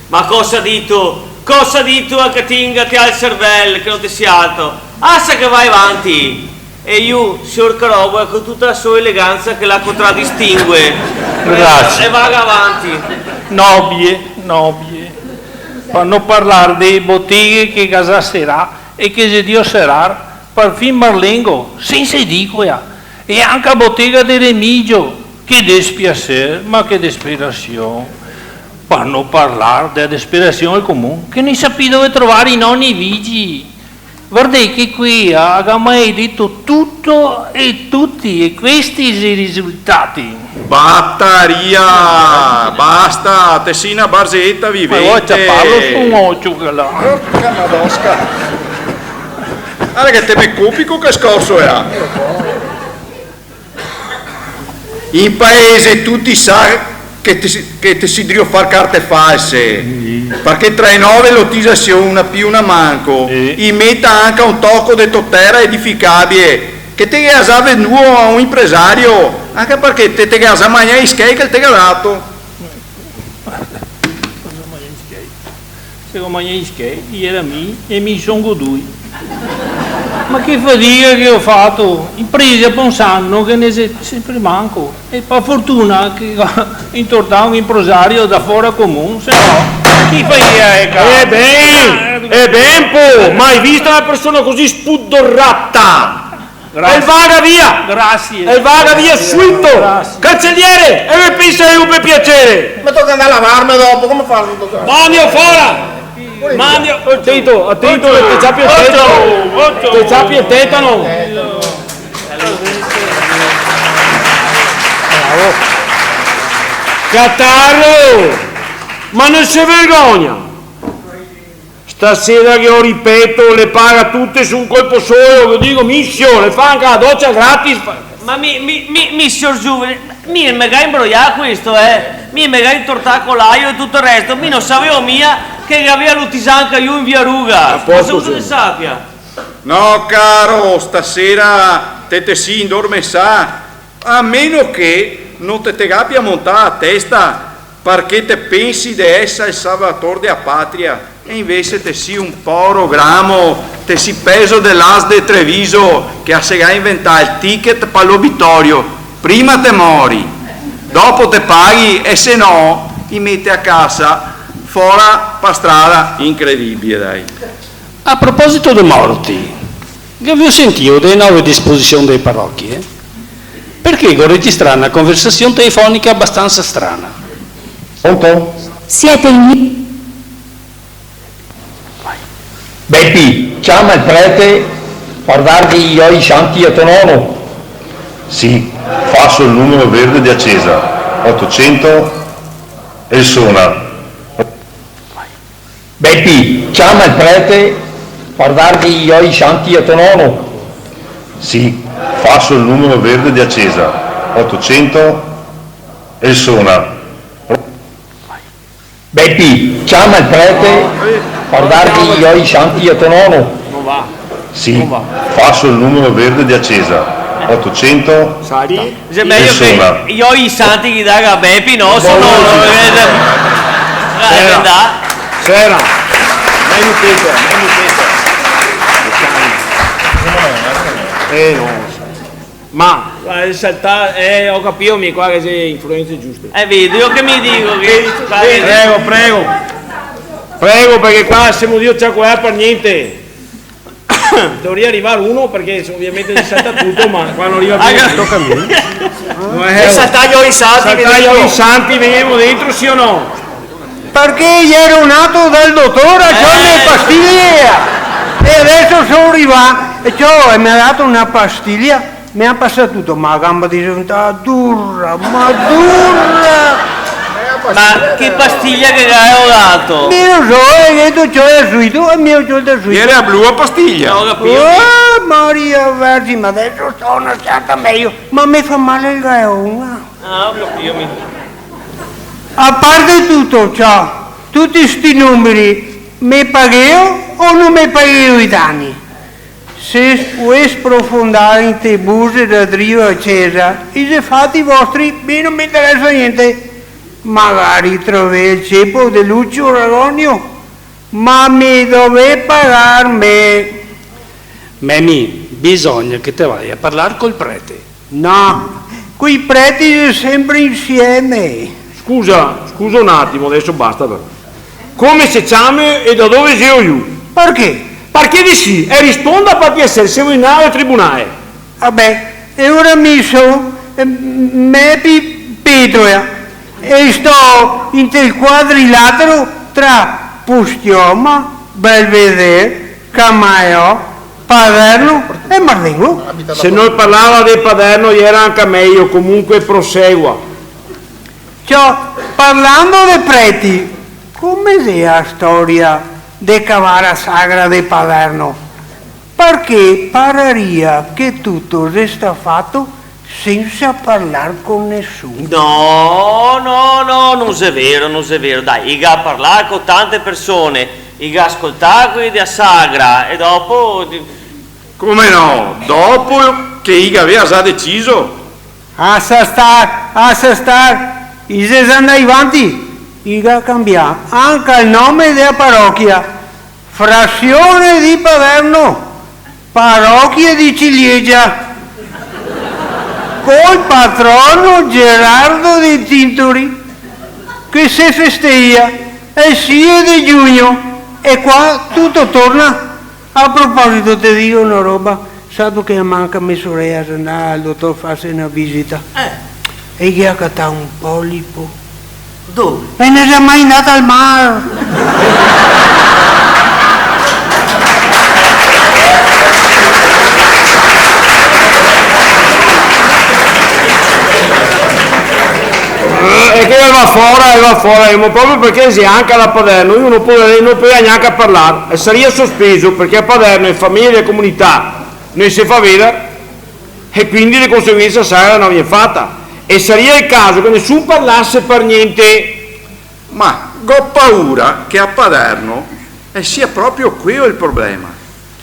Ma cosa dito? Cosa dito a Catinga che ha el servel, che no te si alto? Asa che va avanti! E lu, sior Carobola, co tuta la so eleganza che la contradistingue. Grazie. E vaga avanti. Nobie, nobie. Par no parlar de boteghe che ga za serà e che xe drio serar, parfin Marlengo, sensa edicola, e anca a botega de Remigio, che despiaser, ma che desperasion. Par no parlar de la desperasion del comun, che no i sa pi dove trovar i noni vigi. Vardè che quea ga maledito tuto e tuti, e questi xe i risultati. Bataria! Basta, te si na barzeta vivente. Ma vuto ciaparlo su un ocio, quela? Porca madosca! Varda che te me copi co che scorso, eh! In paese tuti sa che te si, che te si drio far carte false, sì, parché tra e nove lotisasion, na pi, na manco, sì, i meta anca un toco de to tera edificabie, che te ghe ga za venduo a un impresario, anca parché te, te ghe ga za magnà i schei che el te ga dato. Varda, cosa magnà i schei? Se go magnà i schei, i iera mi e mi son go dui. Ma che fadiga che go fato! Imprese a Ponzano che ghe ne xe senpre manco. E par fortuna che go intortà un impresario da fora comun, se no, chi faria, eh, caro? E ben, e ben, po, mai vista na persona cusì spudorata! Grazie. El vaga via! Grazie. El vaga via suito! Grazie. Canceliere, e ve pensa lu, par piaser! Me toca ndar a lavarme dopo, come faso? Mandi fora! Mandi, atento, atento, che te ciapi el tetano! Te ciapi el tetano! Bravo. Catarro! Ma no se vergogna! Stasera che lo ripeto, le paga tute su un colpo solo, ve digo, mi, sior, le fa anca la docia gratis. Ma mi, mi, mi, mi, sior giuvane, mi me ga inbroià questo, eh? Mi me ga intortà co l'aio e tuto el resto, mi no savevo mia che gaveva lotisà anca lu in via Ruga. A posto, sior. Ma se uno ne sapia. No, caro, stasera te te si indormesà, a meno che no te te gabia montà a testa parché te pensi de esar el salvator de la patria, e invese te si un poro gramo, te si pezo de l'A S L de Treviso che a se ga inventà el ticket par l'obitorio, prima te mori, dopo te paghi e se no i mete a casa fora par strada, incredibile, dai. A proposito de morti, gavìo sentìo de le nove disposision de le parochie? Parché go registrà na conversasion telefonica abastansa strana. Pronto? Siete in li- Bepi, ciama el prete par darghe i oli santi a to nono. Sì, faso el numero verde de la cesa, otocento, e sona. Bepi, ciama el prete par darghe i oli santi a to nono. Sì, faso el numero verde de la cesa, otocento, e sona. Bepi, ciama el prete par darghe i oli santi a to nono. No va. Sì, no va. Faso el numero verde de la cesa, Otocento? Salta. Xe mejo che i santi che i daga a Bepi, no? Bon, sono, sì. Eh, eh, sera. Sera. Mejo pepe, mejo pepe. Eh, no. Ma, eh, saltà, eh, go capìo mi qua che xe influenze giuste. Eh, vedo, io che mi digo che... Prego, prego. Prego, parché qua semo drio ciacolar par gnente. Dovaria rivar uno, parché ovviamente se salta tuto, ma qua no riva più. Ah, toca a mi. No xe... E saltà i santi, saltà i santi, vegnemo dentro, sì o no? Parché iero nato dal dotor, ciò, eh, me pastiglia. E deso so rivà, e ciò, e me ga dato na pastiglia, me ga pasà tuto, ma la gamba xe deventà dura, ma dura. Ma che pastiglia che ghe gavevo dato? Mi no so, e el ga dito, ciò, el ga suito, e mi go ciolto el suito. Iera blu a pastiglia. No go capìo. Oh, Maria Vergine, ma deso so na certa mejo, ma me fa mal el gaeon. Ah, go capìo mi. A parte tuto ciò, tuti sti numeri, me pagheo o no me pagheo i dani? Se volè sprofondar inte buse da drio a cesa, i xe fati vostri, mi no me interesa gnente. Magari trovè el cepo de Lucio Ragonio, ma me dovè pagar me. Memi, bisogna che te vaia a parlar col prete. No, coi preti xe sempre insieme. Scusa, scusa un atimo, deso basta però. Come se ciama e da dove xeo lu? Parché? Parché de sì, e risponda par piaser, semo in aula tribunale. Vabè, e ora mi so, eh, Mepi Petroia, e sto inte el quadrilatero tra Postioma, Belvedere, Camaeo, Paderno e Marlengo. Se no el parlava de Paderno, iera anca mejo, comunque prosegua. Ciò, parlando de preti, come xe a storia de cavar a sagra de Paderno? Parché pararia che tuto xe sta fato sensa parlar con nesun. No, no, no, no xe vero, no xe vero. Dai, i ga parlà co tante persone, i ga scoltà quei dea sagra, e dopo di- Come no? Dopo che i gavea za deciso. Asa star, asa star, i xe za ndai vanti, i ga canbià anca el nome dea parochia, Frasione di Paderno, parochia di Ciliegia, col patrono Gerardo de Tintori, che se festeja el sie de giugno, e qua tuto torna. A proposito, te digo na roba, sato che manca me sorela, xe ndà al dotor farse na visita. Eh. E i ghe ga catà un polipo. Dove? E no xe mai ndà al mar. Eh, e che el va fora, el va fora, ma proprio parché xe anca da Paderno, lu no pol, no pol gnanca parlar, e saria sospeso, parché a Paderno xe fameja de comunità, no se fa vedar, e quindi de conseguensa la sagra no vien fata, e saria el caso che nesun parlase par gnente. Ma go paura che a Paderno, eh, sia proprio queo el problema.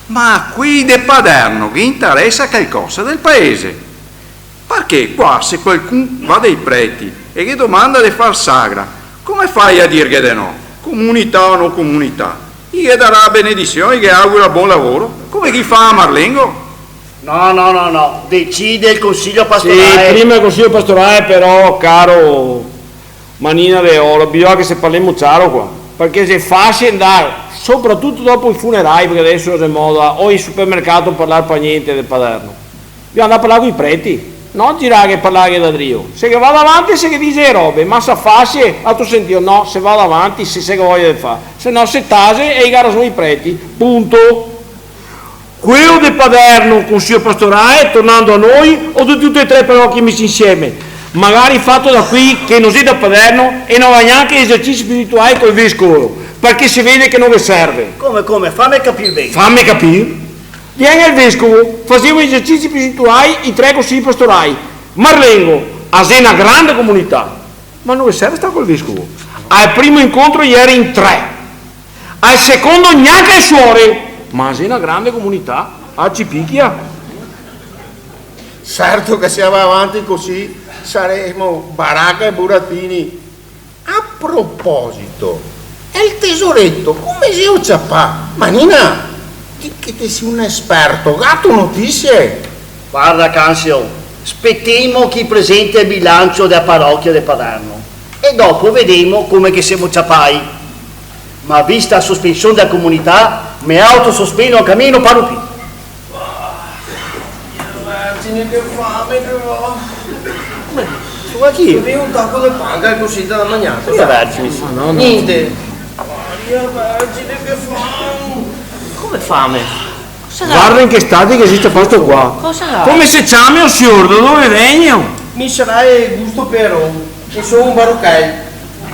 Ma a quei de Paderno ghe interesa calcosa del paese. Parché qua, se qualcun va dai preti e ghe domanda de far sagra, come fai a dirghe de no? Comunità o no comunità? I ghe darà la benedision, i ghe augura bon lavoro, come che i fa a Marlengo. No, no, no, no, decide el consiglio pastorale. Sì, prima el consiglio pastorale, però, caro Manina de Oro, bisogna che se parlemo ciaro qua, parché xe fasie ndar, sopratuto dopo i funerai, parché deso xe moda, o in supermercato parlar par gnente de Paderno. Bisogna ndar a parlar coi preti, no girarghe e parlarghe da drio. Se ghe va davanti, se ghe dixe e robe, ma sa fasie, a to sentio, no, se va davanti, se, se ghe voia de far, se no se tase e i ga rason i preti, punto. Queo de Paderno, consiglio pastorale, tornando a noi, o de tute e tre parochie mese insieme? Magari fato da quei che no xe da Paderno e no va gnanca ai esercizi spirituali col vescovo, parché se vede che no ghe serve. Come, come? Fame capir ben. Fame capir. Vien el vescovo, fasemo i esercizi spirituali, i tre consigli pastorali. Marlengo, a xe na grande comunità. Ma no ghe serve star col vescovo. Al primo incontro i iera in tre. Al secondo gnanca le suore. Ma xe na grande comunità, a ci pichia. Certo che se va avanti cusì, saremo baraca e buratini. A proposito, el tesoreto, come xelo ciapà? Manina, ti che te si un esperto, gato notisie? Varda, Canzio, spetemo che i presente el bilancio dea parochia de Paderno e dopo vedemo come che semo ciapai. Ma vista a sospension dea comunità, me autosospendo anca mi, no parlo pì. Vergine, che fame che go! Ma chi? Gavì un taco de pan, cusì, da magnar. Maria Vergine. Madona. Gnente. Maria Vergine, che fame! Come fame? Cosa ga? Varda in che stati che xe sto posto qua. Cosa ga? Come se ciama, o sior? Da dove vegno? Mi sarà Augusto Peron. E so un baruchel.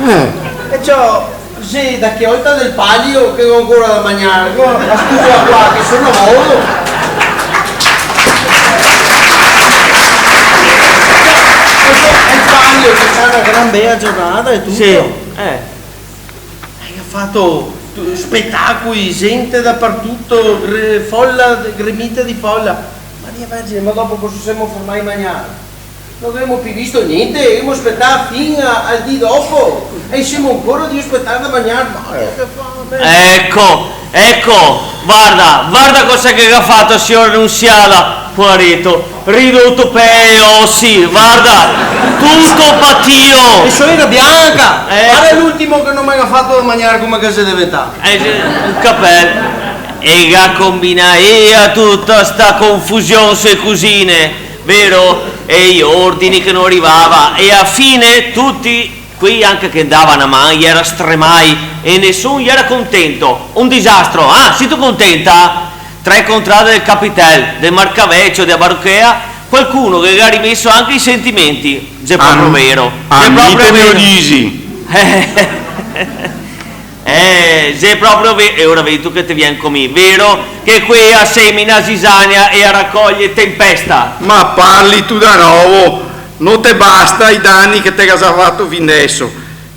Eh. E ciò, xe da che olta del palio che go ancora da magnar, go la stufa qua che so na modo. Questo xe el palio che fa na gran bea giornata e tuto. Sì, eh. Eh, ga fato tu-, spetacoli, gente dapartuto, gre-, fola, gremita de fola. Maria Vergine, ma dopo cosa semo fermai a magnar? No gavemo pì visto gnente, gavemo spetà fin a, al dì dopo, e semo ancora drio spetar da magnar, ma che fame! Eco, eco, varda, varda cosa che ga fato siora Nunziata, poareto, ridoto pe osi, varda, tuto patìo! E so era bianca! Eh. Varda l'ultimo che no me ga fato da magnar come che xe deventà. Eh, xe un capel. E ga combinà ea tuta sta confusion su e cusine. Vero? E i ordini che no rivava, e a fine tuti quei anca che ndava na man i era stremai e nesun i era contento. Un disastro. Ah, sito contenta? Tre contrade del Capitel, de Marcavecio, de Baruchea, qualcuno che ga rimeso anca i sentimenti. Xe proprio vero. Xe proprio vero. Eh, xe proprio ve-, e ora vedi tu che te vien co mi, vero? Che quea semina zizania e a racoglie tempesta. Ma parli tu da novo? No te basta i dani che te ga za fato fin deso?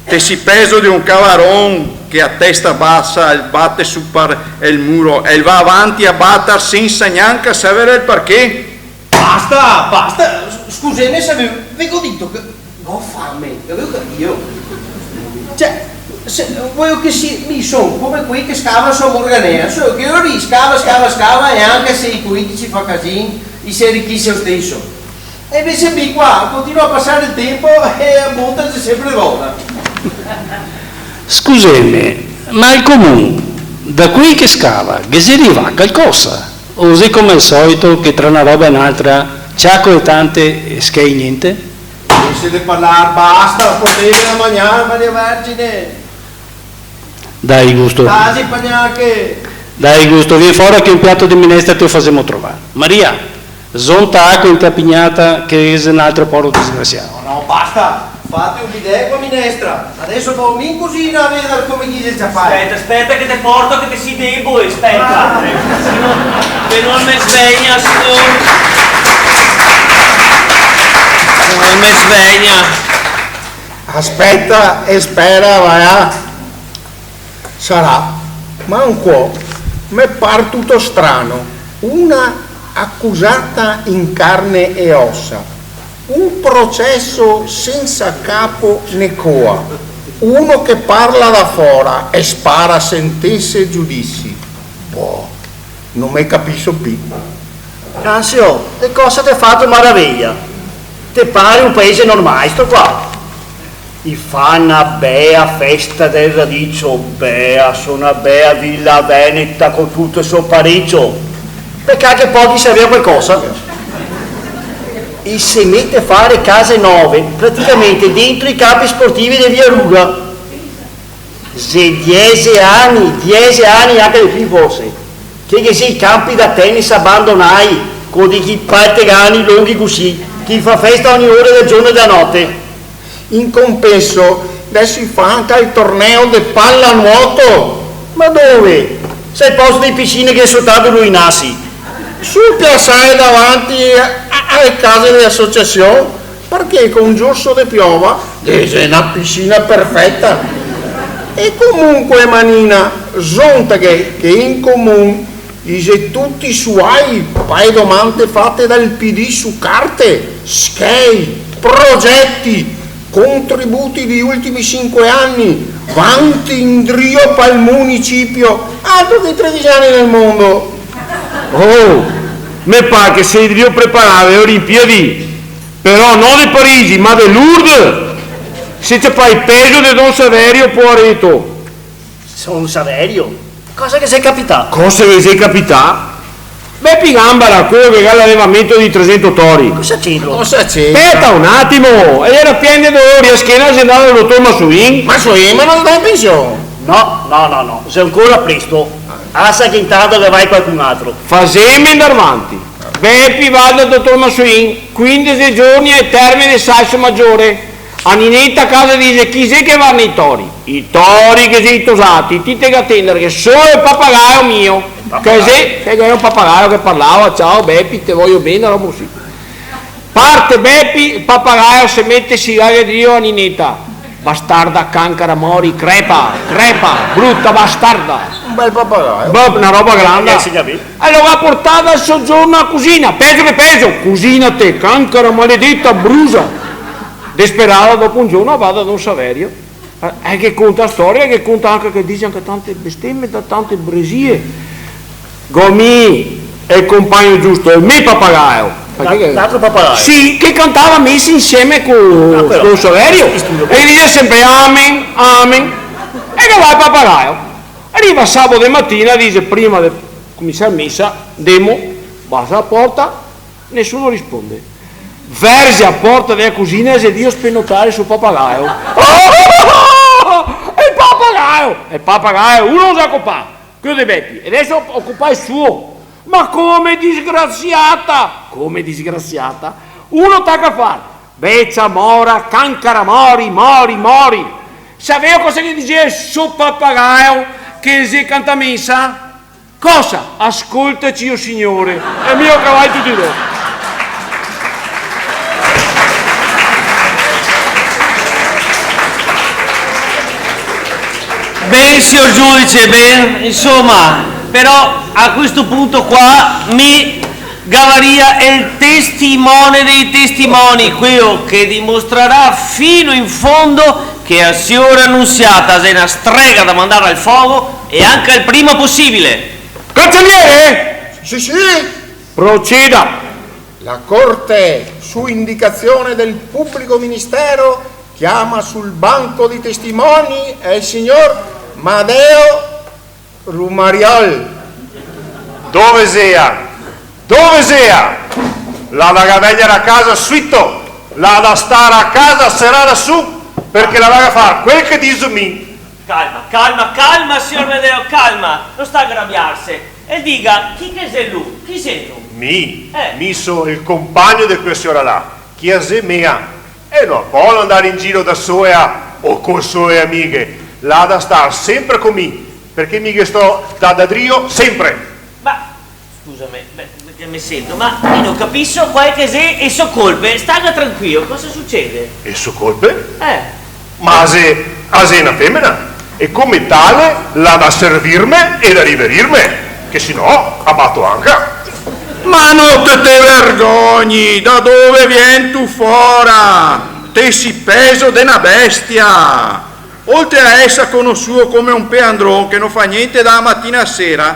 Te si pezo de un cavaron che a testa basa el bate su par el muro e el va avanti a batar sensa gnanca saver el parché. Basta, basta, s-, scuseme se ve, ve go dito che go fame, gaveo capìo? Cioè, se, voio che si, mi son come quei che scava so Morganea, solo che lori scava, scava, scava e anca se i politici fa casin, i se arrichise lo steso. E invese mi qua continuo a pasar el tempo e a bota xe sempre bona. Scuseme, ma el comun, da quei che scava, ghe xe rivà calcosa? O xe come al solito che tra na roba e n'altra, ciaco e tante e schei gnente? Invese de parlar, basta, porteme da magnar, Maria Vergine! Dai, Gusto. Tasi, pagnache! Dai, Gusto, vien fora che un piato de minestra te lo fasemo trovar. Maria, zonta acua inte a pignata che xe n'altro poro disgrasià. No, no, basta! Fate un bidè co a minestra. Deso vo mi in cusina a vedar come che i xe ciapai. Speta, speta che te porto, che te si debole, speta. Ah. Che no, che no me svegna, signor. Che no me svegna. Speta e spera, va là. Sarà, ma ancuò me par tuto strano, una acusata in carne e osa, un proceso sensa capo né coa, uno che parla da fora e spara sentense e giudisi. Boh, no me capiso pì. Canzio, de cosa te fato maraveglia? Te pare un paese normale sto qua? I fa na bea festa del radicio, bea, so na bea vila veneta co tuto so parecio. Pecà che pochi savea qualcosa. I se mete a fare case nove, praticamente dentro i campi sportivi de Via Ruga. Xe diese ani, diese ani, anca de pì forse, che ghe xe i campi da tennis abandonai, co de chi paltegani longhi cusì, che i fa festa ogni ora del giorno e dea note. In compenso, deso i fa anca el torneo de pallanuoto. Ma dove? Xe el posto de piscine che xe soltanto lu i nasi. Sul piasale davanti a, a, a le case de asociasion. Parché co un giorso de piova, eh, xe na piscina perfeta. E comunque, manina, zonta che, che in comun I xe tuti suai, pa e domande fate dal P D su carte, schei, progeti, contributi dei ultimi sinque ani, vanti indrio pal municipio, altro che i tredese ani del mondo. Oh, me par che se drio preparare le Olimpiadi, però no de Parigi, ma de Lourdes. Se ciapai pezo de don Saverio, poareto. Son Saverio? Cosa che xe capità? Cosa che xe capità? Bepi Gambara, queo che ga l'alevamento dei tresento tori. Cosa c'entra? Cosa c'entra? Speta un atimo! E iera pien de dolori a schena, xe ndà dal dotor Masoin. Masoin, ma no sta in pension? No, no, no, no, xe ancora presto. Lasa che intanto che va qualcun altro. Faseme ndar vanti. Bepi va dal dotor Masoin, quindese giorni al termine de salso magiore. A Nineta a casa dixe: "Chi xe che varna i tori?" "I tori che xe i tosati, ti te ga tendar che solo el papagaio mio." Papagaio? Che xe? Che xe un papagaio che parlava: "Ciao Bepi, te voio ben", roba cusì. Parte Bepi, el papagaio se mete a sigarghe drio a Nineta. "Bastarda, cancara, mori, crepa, crepa, bruta bastarda." Un bel papagaio. Boh, na roba granda. Eh, sì, capì. E lo ga portà dal sogiorno a cusina, pezo che pezo, "Cusinate, cancara maledeta, brusa." Desperada, dopo un giorno, va da don Saverio. Eh, eh, che conta storia, che conta anca, che dixe anca tante besteme, da tante bresie. "Go mi el compagno giusto, el me papagaio." Ma che, l'altro papagaio? Sì, che cantava mese insieme co, ah, però, co Saverio. Che stupido. E el dixe sempre: "Amen, amen." E che va el papagaio. Riva sabo de matina, dixe: "Prima de cominsiar mesa, ndemo." Basa a porta, nesuno risponde. Verxe a porta dea cusina e xe drio spenotare so papagaio. "Oh, el papagaio!" "El papagaio, uno no se ga copà, queo de Bepi, e deso go copà el suo." "Ma come, disgrasiata?" "Come disgrasiata? Uno taca a far: 'Becia mora, cancara mori, mori, mori.'" Saveo cosa che dixea so papagaio che xe cantà mesa? Cosa? Ascoltaci, o Signore. E mi go cavai tuti do. Ben, sior giudice, ben, insoma, però a questo punto qua mi gavaria el testimone dei testimoni, queo che dimostrarà fino in fondo che a siora Nunziata xe na strega da mandar al fogo e anca el prima posibile. Cancelliere? Sì, sì. Proceda. La Corte, su indicazione del pubblico ministero, chiama sul banco di testimoni el signor Madeo Rumariol. Dove xea? Dove xea? L'à da vegner a casa suito, l'à da star a casa serada su, parché l'à da far quel che diso mi. Calma, calma, calma, sior Medeo, calma, no sta a rabiarse. E diga, chi che xe lu? Chi xe lu? Mi? Eh. Mi so el compagno de quea siora là, che a xe mea. E no pol andar in giro da soea o co soe amighe, l'à da star sempre co mi, parché mi ghe sto da, da drio sempre. Ma, scusame, beh, che me sento, ma mi no capiso quale che xe e so colpe, staga tranquilo, cosa sucede? E so colpe? Eh. Ma a xe, a xe na femena, e come tale l'à da servirme e da riverirme, che se no a bato anca. Ma no te, te vergogni, da dove vien tu fora? Te si pezo de na bestia! Oltre a esar conosuo come un peandron che no fa gnente da matina a sera,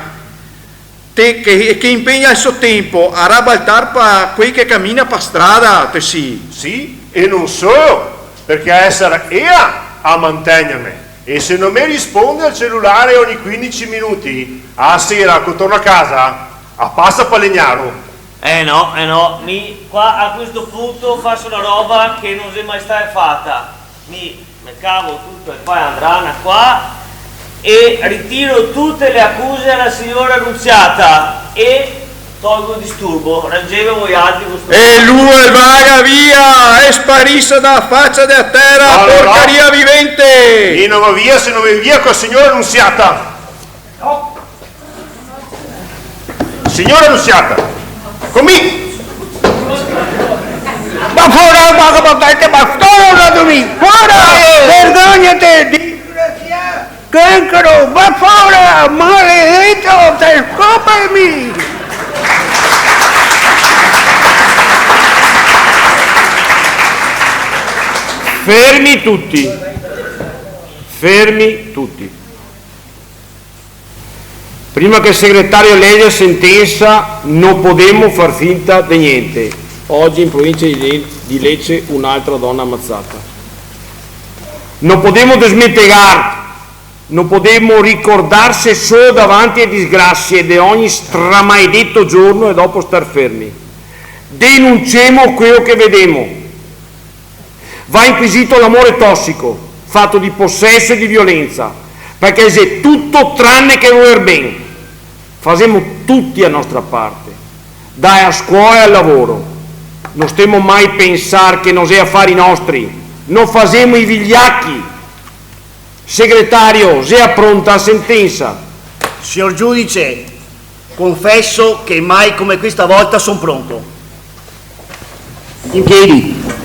te, che, che impegna el so tempo a rabaltar pa quei che camina pa strada, te si. Sì, e no solo, parché a esar ea a mantegnerme. E se no me risponde al celulare ogni quindese minuti, a sera, co torno a casa, a pasa pa legnaro. Eh no, eh no, mi qua a questo punto faso na roba che no xe mai stata fata. Mi me cavo tuta el palandrana qua e ritiro tute le acuse a la siora Nunziata e tolgo el disturbo, rangeve voialtri co sto... E lu el vaga via, e sparisa da facia dea tera, no, no, no, porcaria vivente! Mi no vo via se no ve via co la siora Nunziata! No. Siora Nunziata, co mi! Va fora, va, va, va, te bastona da mi! Fora! Eh! Vergognate, disgrazià! Cancaro, va fora, maledeto, te scopa mi! Fermi tuti. Fermi tuti. Prima che el segretario leja la sentensa, no podemo far finta de gnente. Ogi in provincia de, de Lecce un'altra dona amazata. No podemo desmentegar, no podemo ricordarse solo davanti ae disgrasie de ogni stramaedeto giorno e dopo star fermi. Denunciemo queo che vedemo. Va inquisito l'amore tosico, fato de poseso e de violensa, parché xe tuto trane che voler ben. Fasemo tuti la nostra parte, dae a scola al lavoro. No stemo mai pensar che no xe afari nostri, no fasemo i vigliachi. Segretario, xe pronta la sentensa? Sior giudice, confeso che mai come questa volta son pronto. In piedi.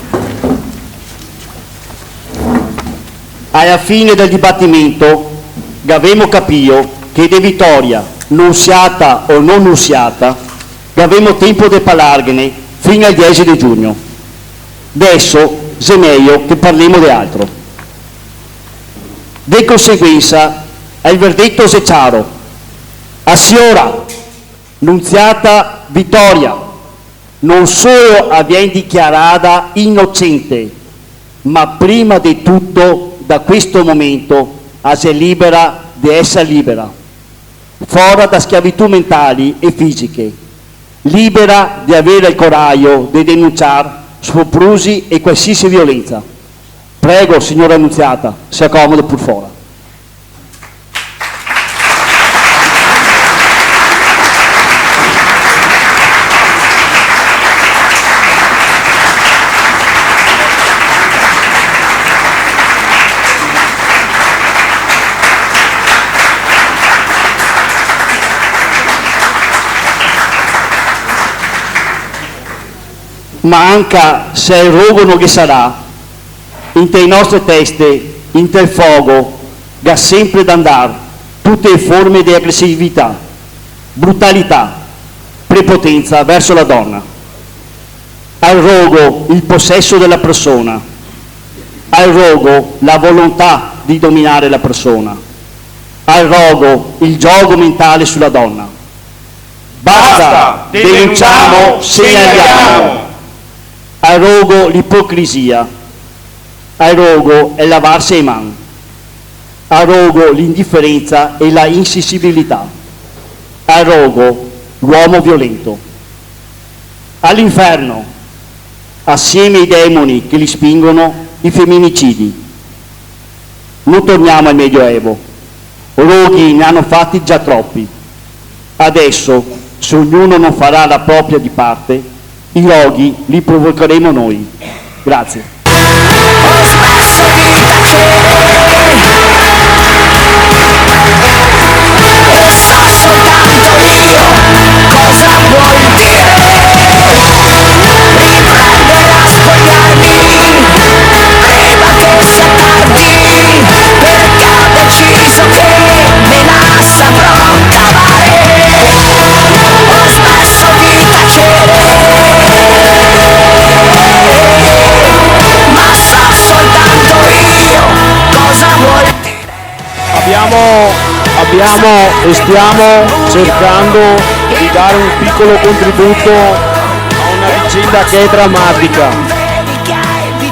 Ae fine del dibatimento, gavemo capìo che de vitoria, nunsiata o no nunsiata, gavemo tenpo de parlarghene fin al diese de giugno. Deso xe mejo che parlemo de altro. De conseguensa, el verdeto xe ciaro. A siora Nunziata Vitoria no solo a vien dichiarada inocente, ma prima de tuto, da questo momento, a xe libera de eser libera, fora da schiavitù mentali e fisiche, libera de aver el corajo de denunciar soprusi e qualsiasi violensa. Prego, siora Nunziata, se acomoda pur fora. Ma anca se el rogo no ghe sarà, inte e nostre teste, inte el fogo, ga senpre da ndar tute e forme de agresività, brutalità, prepotensa verso la dona. Al rogo el poseso de la persona, al rogo la volontà de dominar la persona, al rogo el giogo mentale su la dona. Basta! Basta! Denunciamo, segnaliamo! Al rogo l'ipocrisia, al rogo el lavarse e man, al rogo l'indiferensa e la insensibilità, al rogo l'omo violento. All'inferno, asieme ai demoni che li spingono, i feminicidi. No torniamo al Medioevo. Roghi ne hanno fatti già troppi. Adesso, se ognuno non farà la propria di parte, i roghi li provocheremo noi. Grazie. Abbiamo, abbiamo e stiamo cercando di dare un piccolo contributo a una vicenda che è drammatica.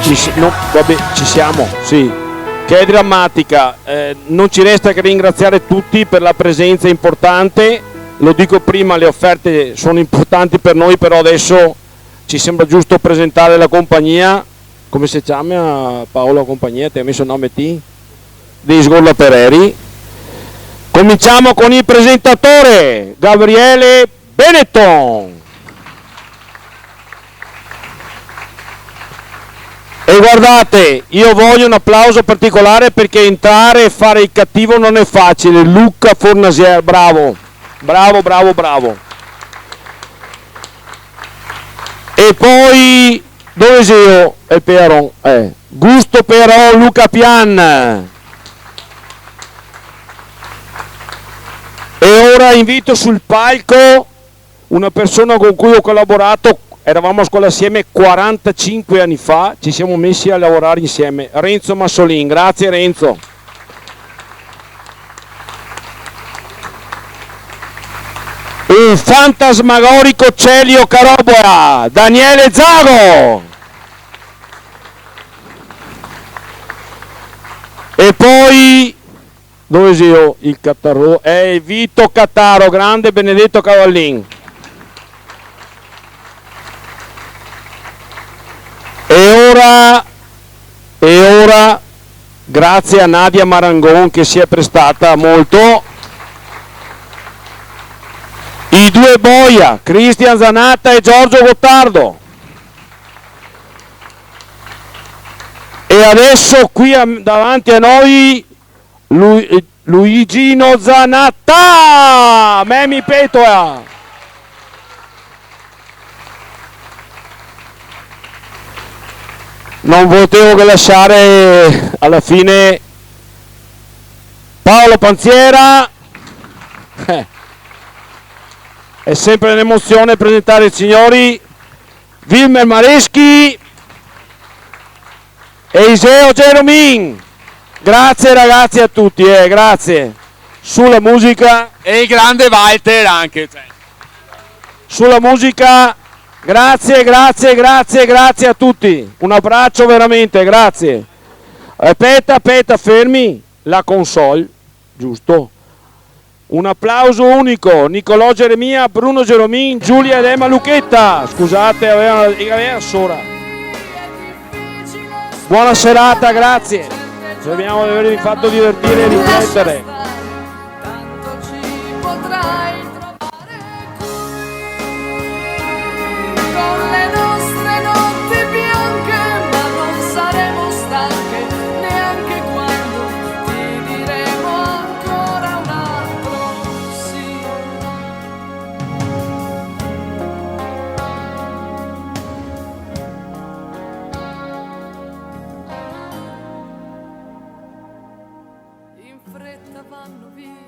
Ci si-, no, vabbè, ci siamo, sì. Che è drammatica. Eh, non ci resta che ringraziare tutti per la presenza importante. Lo dico prima, le offerte sono importanti per noi, però adesso ci sembra giusto presentare la compagnia. Come se ciama, Paolo, la compagnia? Te ga meso el nome ti? Dei Sgorla Pereri. Cominciamo con il presentatore, Gabriele Benetton. E guardate, io voglio un applauso particolare perché entrare e fare il cattivo non è facile. Luca Fornasier, bravo. Bravo, bravo, bravo. E poi, dove xelo el Pearon? Eh, Gusto Pearon, Luca Pian. E ora invito sul palco una persona con cui ho collaborato Eravamo a scuola assieme quarantacinque anni fa, ci siamo messi a lavorare insieme. Renzo Massolin, grazie Renzo. Un fantasmagorico Celio Carobola, Daniele Zago. E poi Dove xeo el Cataro? Eh, Vito Cataro, grande Benedeto Cavallin. E ora, e ora, grazie a Nadia Marangon che si è prestata molto, i due boia, Cristian Zanatta e Giorgio Gottardo. E adesso qui a, davanti a noi Lu-, Luigino Zanatta! Memi Petola! Non potevo che lasciare alla fine Paolo Panziera. Eh, è sempre un'emozione presentare i signori. Wilmer Mareschi e Iseo Geromin. Grazie ragazzi a tutti, eh, grazie. Sulla musica. E il grande Walter anche, cioè. Sulla musica, grazie, grazie, grazie, grazie a tutti. Un abbraccio veramente, grazie. Aspetta, aspetta, fermi. La console, giusto? Un applauso unico, Nicolò Geremia, Bruno Geromin, Giulia ed Emma Lucchetta. Scusate, aveva, aveva sora. Buona serata, grazie. Speriamo di avervi fatto divertire e riflettere. Con le nostre notti bianche, ma non saremo stanche neanche quando ti diremo ancora un altro sì. In fretta vanno via.